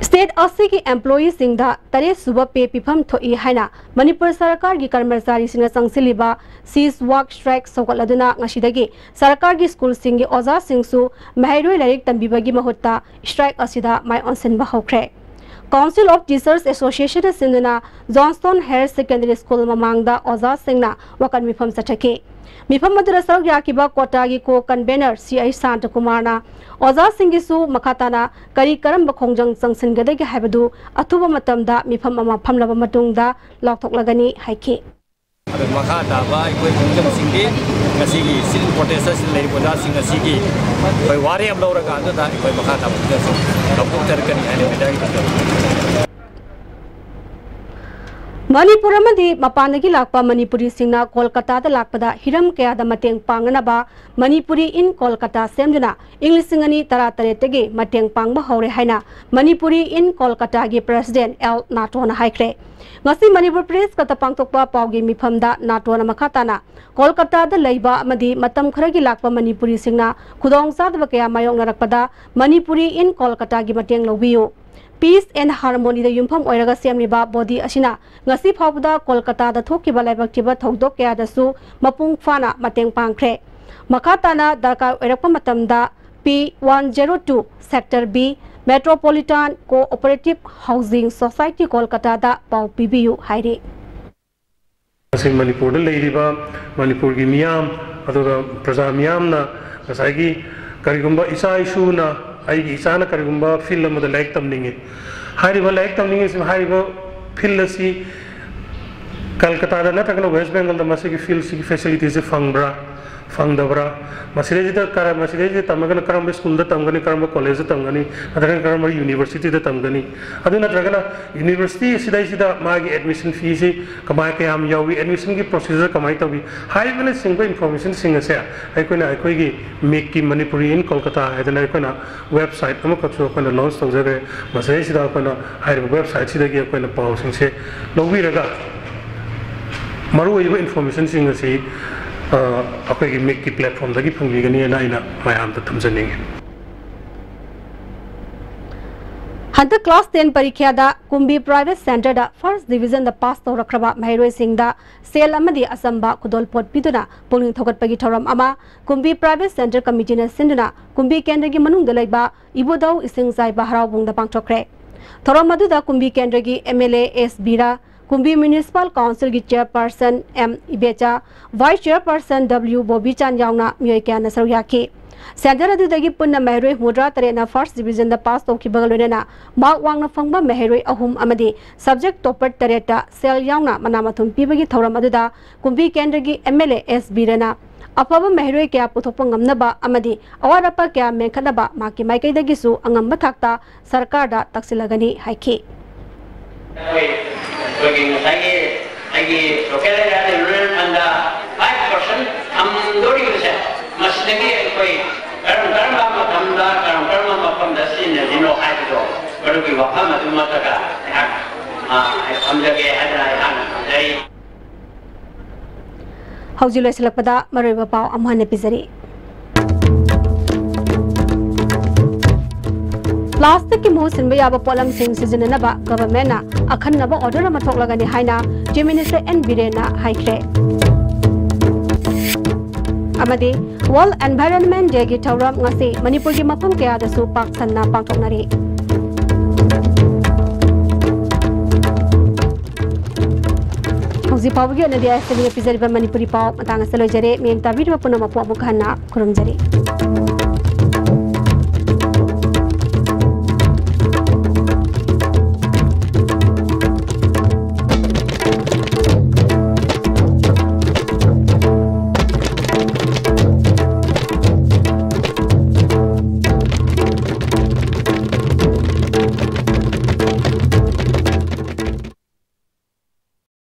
ꯁ꯭ꯇꯦꯠ ꯑꯁꯤꯒꯤ ꯑꯦꯝꯄ꯭ꯂꯣꯌꯤꯁꯤꯡꯗ ꯇꯔꯦꯠ ꯁꯨꯕ ꯄꯦ ꯄꯤꯐꯝ ꯊꯣꯛꯏ ꯍꯥꯏꯅ ꯃꯅꯤꯄꯨꯔ ꯁꯔꯀꯥꯔꯒꯤ ꯀꯔꯃꯆꯥꯔꯤꯁꯤꯡꯅ ꯆꯪꯁꯤꯜꯂꯤꯕ ꯁꯤꯖ ꯋꯥꯛ ꯁ꯭ꯇ꯭ꯔꯥꯏꯛ ꯁꯧꯒꯠꯂꯗꯨꯅ ꯉꯁꯤꯗꯒꯤ ꯁꯔꯀꯥꯔꯒꯤ ꯁ꯭ꯀꯨꯜꯁꯤꯡꯒꯤ ꯑꯣꯖꯥꯁꯤꯡꯁꯨ ꯃꯍꯩꯔꯣꯏ ꯂꯥꯏꯔꯤꯛ ꯇꯝꯕꯤꯕꯒꯤ ꯃꯍꯨꯠꯇ ꯁ꯭ꯇ꯭ꯔꯥꯏꯛ ꯑꯁꯤꯗ ꯃꯥꯏ ꯑꯣꯟꯁꯤꯟꯕ ꯍꯧꯈ꯭ꯔꯦ꯫ Council of Teachers Associationꯅ ꯁꯤꯟꯗꯨꯅ ꯖꯣꯟꯁꯇꯣꯟ ꯍꯥꯌꯔ ꯁꯦꯀꯦꯟꯗꯔꯤ ꯁ꯭ꯀꯨꯜ ꯃꯃꯥꯡꯗ ꯑꯣꯖꯥꯁꯤꯡꯅ ꯋꯥꯀꯠ ꯃꯤꯐꯝ ꯆꯠꯊꯈꯤ꯫ ꯃꯤꯐꯝ ꯑꯗꯨꯗ ꯁꯔꯨꯛ ꯌꯥꯈꯤꯕ ꯀꯣꯇꯥꯒꯤ ꯀꯣ ꯀꯟꯚꯦꯅꯔ ꯁꯤ ꯑꯩꯆ ꯁꯥꯟꯇꯀꯨꯃꯥꯔꯅ ꯑꯣꯖꯥꯁꯤꯡꯒꯤꯁꯨ ꯃꯈꯥ ꯇꯥꯅ ꯀꯔꯤ ꯀꯔꯝꯕ ꯈꯣꯡꯖꯪ ꯆꯪꯁꯤꯟꯒꯗꯒꯦ ꯍꯥꯏꯕꯗꯨ ꯑꯊꯨꯕ ꯃꯇꯝꯗ ꯃꯤꯐꯝ ꯑꯃ ꯐꯝꯂꯕ ꯃꯇꯨꯡꯗ ꯂꯥꯎꯊꯣꯛꯂꯒꯅꯤ ꯍꯥꯏꯈꯤ꯫ ꯑꯗꯨ ꯃꯈꯥ ꯇꯥꯕ ꯑꯩꯈꯣꯏ ꯈꯣꯡꯖꯪꯁꯤꯡꯗꯤ ꯉꯁꯤꯒꯤ ꯁꯤꯠ ꯄ꯭ꯔꯣꯇꯦꯁꯇꯔꯁꯤꯡ ꯂꯩꯔꯤꯕ ꯑꯣꯖꯥꯁꯤꯡ ꯑꯁꯤꯒꯤ ꯑꯩꯈꯣꯏ ꯋꯥꯔꯦꯞ ꯑꯃ ꯂꯧꯔꯀꯥꯟꯗꯨꯗ ꯑꯩꯈꯣꯏ ꯃꯈꯥ ꯇꯥꯕ ꯈꯣꯡꯖꯪꯁꯤꯡ ꯂꯧꯊꯣꯛꯆꯔꯛꯀꯅꯤ ꯍꯥꯏꯅ ꯃꯦꯗꯤꯌꯥꯒꯤ ꯊꯝꯖꯔꯤ꯫ ꯃꯅꯤꯄꯨꯔ ꯑꯃꯗꯤ ꯃꯄꯥꯟꯗꯒꯤ ꯂꯥꯛꯄ ꯃꯅꯤꯄꯨꯔꯤꯁꯤꯡꯅ ꯀꯣꯜꯀꯇꯥꯗ ꯂꯥꯛꯄꯗ ꯍꯤꯔꯝ ꯀꯌꯥꯗ ꯃꯇꯦꯡ ꯄꯥꯡꯅꯅꯕ ꯃꯅꯤꯄꯨꯔꯤ ꯏꯟ ꯀꯣꯜꯀꯇꯥ ꯁꯦꯝꯗꯨꯅ ꯏꯪ ꯂꯤꯁꯤꯡ ꯑꯅꯤ ꯇꯔꯥꯇꯔꯦꯠꯇꯒꯤ ꯃꯇꯦꯡ ꯄꯥꯡꯕ ꯍꯧꯔꯦ ꯍꯥꯏꯅ ꯃꯅꯤꯄꯨꯔꯤ ꯏꯟ ꯀꯣꯜꯀꯇꯥꯒꯤ ꯄ꯭ꯔꯦꯁꯤꯗꯦꯟꯠ ꯑꯦꯜ ꯅꯥꯇꯣꯅ ꯍꯥꯏꯈ꯭ꯔꯦ꯫ ꯉꯁꯤ ꯃꯅꯤꯄꯨꯔ ꯄ꯭ꯔꯦꯁ ꯀ꯭ꯂꯕꯇ ꯄꯥꯡꯊꯣꯛꯄ ꯄꯥꯎꯒꯤ ꯃꯤꯐꯝꯗ ꯅꯥꯇꯣꯅ ꯃꯈꯥ ꯇꯥꯅ ꯀꯣꯜꯀꯇꯥꯗ ꯂꯩꯕ ꯑꯃꯗꯤ ꯃꯇꯝ ꯈꯔꯒꯤ ꯂꯥꯛꯄ ꯃꯅꯤꯄꯨꯔꯤꯁꯤꯡꯅ ꯈꯨꯗꯣꯡꯆꯥꯗꯕ ꯀꯌꯥ ꯃꯥꯌꯣꯛꯅꯔꯛꯄꯗ ꯃꯅꯤꯄꯨꯔꯤ ꯏꯟ ꯀꯣꯜꯀꯇꯥꯒꯤ ꯃꯇꯦꯡ ꯂꯧꯕꯤꯌꯨ꯫ Peace and Harmonyꯗ ꯌꯨꯝꯐꯝ ꯑꯣꯏꯔꯒ ꯁꯦꯝꯂꯤꯕ body ꯑꯁꯤꯅ ꯉꯁꯤ ꯐꯥꯎꯕꯗ ꯀꯣꯜꯀꯇꯥꯗ ꯊꯣꯛꯈꯤꯕ ꯂꯥꯏꯕꯛ ꯊꯤꯕ ꯊꯧꯗꯣꯛ ꯀꯌꯥꯗꯁꯨ ꯃꯄꯨꯡ ꯐꯥꯅ ꯃꯇꯦꯡ ꯄꯥꯡꯈ꯭ꯔꯦ꯫ ꯃꯈꯥ ꯇꯥꯅ ꯗꯔꯀꯥꯔ ꯑꯣꯏꯔꯛꯄ ꯃꯇꯝꯗ P one zero two Sector B, Metropolitan Cooperative Housing Society ꯀꯣꯜꯀꯇꯥꯗ ꯄꯥꯎ ꯄꯤꯕꯤꯌꯨ ꯍꯥꯏꯔꯤ꯫ ꯉꯁꯤ ꯃꯅꯤꯄꯨꯔꯗ ꯂꯩꯔꯤꯕ ꯃꯅꯤꯄꯨꯔꯒꯤ ꯃꯤꯌꯥꯝ ꯑꯗꯨꯒ ꯄ꯭ꯔꯖꯥ ꯃꯤꯌꯥꯝꯅ ꯉꯁꯥꯏꯒꯤ ꯀꯔꯤꯒꯨꯝꯕ ꯏꯆꯥ ꯏꯁꯨꯅ ꯑꯩꯒꯤ ꯏꯆꯥꯅ ꯀꯔꯤꯒꯨꯝꯕ field ꯑꯃꯗ ꯂꯥꯏꯔꯤꯛ ꯇꯝꯅꯤꯡꯉꯤ ꯍꯥꯏꯔꯤꯕ ꯂꯥꯏꯔꯤꯛ ꯇꯝꯅꯤꯡꯉꯤꯁꯤ ꯍꯥꯏꯔꯤꯕ field ꯑꯁꯤ ꯀꯜꯀꯇꯥꯗ ꯅꯠꯇ꯭ꯔꯒꯅ ꯋꯦꯁ ꯕꯦꯡꯒꯜꯗ ꯃꯁꯤꯒꯤ ꯐꯤꯜꯁꯤꯒꯤ ꯐꯦꯁꯤꯂꯤꯇꯤꯁꯦ ꯐꯪꯕ꯭ꯔꯥ, ꯐꯪꯗꯕ꯭ꯔꯥ? ꯃꯁꯤꯗꯩꯁꯤꯗ ꯀꯔ-, ꯃꯁꯤꯗꯩꯁꯤꯗ ꯇꯝꯃꯒꯅ ꯀꯔꯝꯕ ꯁ꯭ꯀꯨꯜꯗ ꯇꯝꯒꯅꯤ, ꯀꯔꯝꯕ ꯀꯣꯂꯦꯖꯇ ꯇꯝꯒꯅꯤ, ꯅꯠꯇ꯭ꯔꯒꯅ ꯀꯔꯝꯕ ꯌꯨꯅꯤꯚꯔꯁꯤꯇꯤꯗ ꯇꯝꯒꯅꯤ? ꯑꯗꯨ ꯅꯠꯇ꯭ꯔꯒꯅ ꯌꯨꯅꯤꯚꯔꯁꯤꯇꯤ ꯁꯤꯗꯩꯁꯤꯗ ꯃꯥꯒꯤ ꯑꯦꯗꯃꯤꯁꯟ ꯐꯤꯁꯤ ꯀꯃꯥꯏ, ꯀꯌꯥꯝ ꯌꯥꯎꯏ, ꯑꯦꯗꯃꯤꯁꯟꯒꯤ ꯄ꯭ꯔꯣꯁꯤꯖꯔ ꯀꯃꯥꯏꯅ ꯇꯧꯏ ꯍꯥꯏꯕꯅꯆꯤꯡꯕ ꯏꯟꯐꯣꯔꯃꯦꯁꯟꯁꯤꯡ ꯑꯁꯦ ꯑꯩꯈꯣꯏꯅ ꯑꯩꯈꯣꯏꯒꯤ ꯃꯤꯛꯀꯤ ꯃꯅꯤꯄꯨꯔꯤ ꯏꯟ ꯀꯣꯜꯀꯇꯥ ꯍꯥꯏꯗꯅ ꯑꯩꯈꯣꯏꯅ ꯋꯦꯕꯁꯥꯏꯠ ꯑꯃꯈꯛꯁꯨ ꯑꯩꯈꯣꯏꯅ ꯂꯣꯟꯆ ꯇꯧꯖꯈ꯭ꯔꯦ꯫ ꯃꯁꯤꯗꯩꯁꯤꯗ ꯑꯩꯈꯣꯏꯅ ꯍꯥꯏꯔꯤꯕ ꯋꯦꯕꯁꯥꯏꯠꯁꯤꯗꯒꯤ ꯑꯩꯈꯣꯏꯅ ꯄꯥꯎꯁꯤꯡꯁꯦ ꯂꯧꯕꯤꯔꯒ ꯃꯔꯨꯑꯣꯏꯕ ꯏꯟꯐꯣꯔꯃꯦꯁꯟꯁꯤꯡ ꯑꯁꯤ, ꯑ, ꯑꯩꯈꯣꯏꯒꯤ ꯃꯤꯛꯀꯤ ꯄ꯭ꯂꯦꯠꯐꯣꯝꯗꯒꯤ ꯐꯪꯕꯤꯒꯅꯤꯅ ꯑꯩꯅ ꯃꯌꯥꯝꯗ ꯊꯝꯖꯅꯤꯡꯉꯤ꯫ ꯍꯟꯗꯛ ꯀ꯭ꯂꯥꯁ ꯇꯦꯟ ꯄꯔꯤꯈ꯭ꯌꯥꯗ ꯀꯨꯝꯕꯤ ꯄ꯭ꯔꯥꯏꯚꯦꯠ ꯁꯦꯟꯇꯔꯗ ꯐꯥꯔꯁ ꯗꯤꯕꯤꯖꯟꯗ ꯄꯥꯁ ꯇꯧꯔꯛꯈ꯭ꯔꯕ ꯃꯍꯩꯔꯣꯏꯁꯤꯡꯗ ꯁꯦꯜ ꯑꯃꯗꯤ ꯑꯆꯝꯕ ꯈꯨꯗꯣꯜꯄꯣꯠ ꯄꯤꯗꯨꯅ ꯄꯨꯛꯅꯤꯡ ꯊꯧꯒꯠꯄꯒꯤ ꯊꯧꯔꯝ ꯑꯃ ꯀꯨꯝꯕꯤ ꯄ꯭ꯔꯥꯏꯚꯦꯠ ꯁꯦꯟꯇꯔ ꯀꯃꯤꯇꯤꯅ ꯁꯤꯟꯗꯨꯅ ꯀꯨꯝꯕꯤ ꯀꯦꯟꯗ꯭ꯔꯒꯤ ꯃꯅꯨꯡꯗ ꯂꯩꯕ ꯏꯕꯨꯙꯧ ꯏꯁꯤꯡ ꯆꯥꯏꯕ ꯍꯔꯥꯎꯕꯨꯡꯗ ꯄꯥꯡꯊꯣꯛꯈ꯭ꯔꯦ꯫ ꯊꯧꯔꯝ ꯑꯗꯨꯗ ꯀꯨꯝꯕꯤ ꯀꯦꯟꯗ꯭ꯔꯒꯤ M L A S Bira, Kumbi municipal ꯀꯥꯎꯟꯁꯤꯜꯒꯤ chairperson M Ibecha, vice chairperson W Bobichan ꯌꯥꯎꯅ ꯃꯤꯑꯣꯏ ꯀꯌꯥꯅ ꯁꯔꯨꯛ ꯌꯥꯈꯤ꯫ ꯁꯦꯟꯇꯔ ꯑꯗꯨꯗꯒꯤ ꯄꯨꯟꯅ ꯃꯍꯩꯔꯣꯏ ꯍꯨꯝꯐꯨꯇꯔꯥ ꯇꯔꯦꯠꯅ ꯐꯥꯔꯁ ꯗꯤꯕꯤꯖꯟꯗ ꯄꯥꯁ ꯇꯧꯈꯤꯕꯒ ꯂꯣꯏꯅꯅ ꯃꯥꯔꯛ ꯋꯥꯡꯅ ꯐꯪꯕ ꯃꯍꯩꯔꯣꯏ ꯑꯍꯨꯝ ꯑꯃꯗꯤ ꯁꯕꯖꯦꯛ ꯇꯣꯞꯄꯔ ꯇꯔꯦꯠꯇ ꯁꯦꯜ ꯌꯥꯎꯅ ꯃꯅꯥ ꯃꯊꯨꯝ ꯄꯤꯕꯒꯤ ꯊꯧꯔꯝ ꯑꯗꯨꯗ ꯀꯨꯝꯕꯤ ꯀꯦꯟꯗ꯭ꯔꯒꯤ ꯑꯦꯝ ꯑꯦꯜ ꯑꯦ ꯑꯦꯁ ꯕꯤꯔꯥꯅ ꯑꯐꯕ ꯃꯍꯩꯔꯣꯏ ꯀꯌꯥ ꯄꯨꯊꯣꯛꯄ ꯉꯝꯅꯕ ꯑꯃꯗꯤ ꯑꯋꯥꯠ ꯑꯄꯥ ꯀꯌꯥ ꯃꯦꯟꯈꯠꯅꯕ ꯃꯍꯥꯛꯀꯤ ꯃꯥꯏꯀꯩꯗꯒꯤꯁꯨ ꯑꯉꯝꯕ ꯊꯥꯛꯇ ꯁꯔꯀꯥꯔꯗ ꯇꯥꯛꯁꯤꯜꯂꯒꯅꯤ ꯍꯥꯏꯈꯤ꯫ ꯑꯩꯈꯣꯏ, ꯑꯩꯈꯣꯏꯒꯤ ꯉꯁꯥꯏꯒꯤ ꯑꯩꯒꯤ ꯂꯣꯀꯦꯜ ꯑꯦꯔꯤꯌꯥꯗ ꯔꯨꯔꯦꯜ ꯐꯟꯗ ꯐꯥꯏꯚ ꯄꯥꯔꯁꯦꯟ ꯊꯝꯗꯣꯔꯤꯕꯁꯦ, ꯃꯁꯤꯗꯒꯤ ꯑꯩꯈꯣꯏ ꯀꯔꯝ ꯀꯔꯝꯕ ꯃꯇꯝꯗ, ꯀꯔꯝ ꯀꯔꯝꯕ ꯃꯐꯝꯗ ꯁꯤꯖꯤꯟꯅꯗꯣꯏꯅꯣ ꯍꯥꯏꯕꯗꯣ, ꯃꯗꯨꯒꯤ ꯋꯥꯐꯝ ꯑꯗꯨꯃꯛꯇꯒ ꯑꯩꯍꯥꯛ, ꯑ, ꯊꯝꯖꯒꯦ ꯍꯥꯏꯗꯅ ꯑꯩꯍꯥꯛꯅ ꯊꯝꯖꯔꯤ꯫ ꯍꯧꯖꯤꯛ ꯂꯣꯏꯁꯤꯜꯂꯛꯄꯗ ꯃꯔꯨꯑꯣꯏꯕ ꯄꯥꯎ ꯑꯃꯨꯛ ꯍꯟꯅ ꯄꯤꯖꯔꯤ꯫ ꯄ꯭ꯂꯥꯁꯇꯤꯛꯀꯤ ꯃꯍꯨꯠ ꯁꯤꯟꯕ ꯌꯥꯕ ꯄꯣꯠꯂꯝꯁꯤꯡ ꯁꯤꯖꯤꯟꯅꯅꯕ ꯒꯚꯔꯟꯃꯦꯟꯠꯅ ꯑꯈꯟꯅꯕ ꯑꯣꯔꯗꯔ ꯑꯃ ꯊꯣꯛꯂꯒꯅꯤ ꯍꯥꯏꯅ ꯆꯤꯐ ꯃꯤꯅꯤꯁꯇꯔ ꯑꯦꯟ ꯕꯤꯔꯦꯟꯅ ꯍꯥꯏꯈ꯭ꯔꯦ꯫ ꯑꯃꯗꯤ ꯋꯥꯔꯜꯗ ꯑꯦꯟꯚꯥꯏꯔꯟꯃꯦꯟꯠ ꯗꯦꯒꯤ ꯊꯧꯔꯝ ꯉꯁꯤ ꯃꯅꯤꯄꯨꯔꯒꯤ ꯃꯐꯝ ꯀꯌꯥꯗꯁꯨ ꯄꯥꯛ ꯁꯟꯅ ꯄꯥꯡꯊꯣꯛꯅꯔꯤ꯫ ꯍꯧꯖꯤꯛ ꯐꯥꯎꯕꯒꯤ ꯑꯣꯏꯅꯗꯤ ꯑꯩ ꯁꯤꯗꯒꯤ ꯄꯤꯖꯔꯤꯕ ꯃꯅꯤꯄꯨꯔꯤ ꯄꯥꯎ ꯃꯇꯥꯡ ꯑꯁꯤꯗ ꯂꯣꯏꯖꯔꯦ꯫ ꯃꯤꯠꯌꯦꯡ ꯇꯥꯕꯤꯔꯤꯕ ꯄꯨꯝꯅꯃꯛꯄꯨ ꯑꯃꯨꯛ ꯍꯟꯅ ꯈꯨꯔꯨꯝꯖꯔꯤ꯫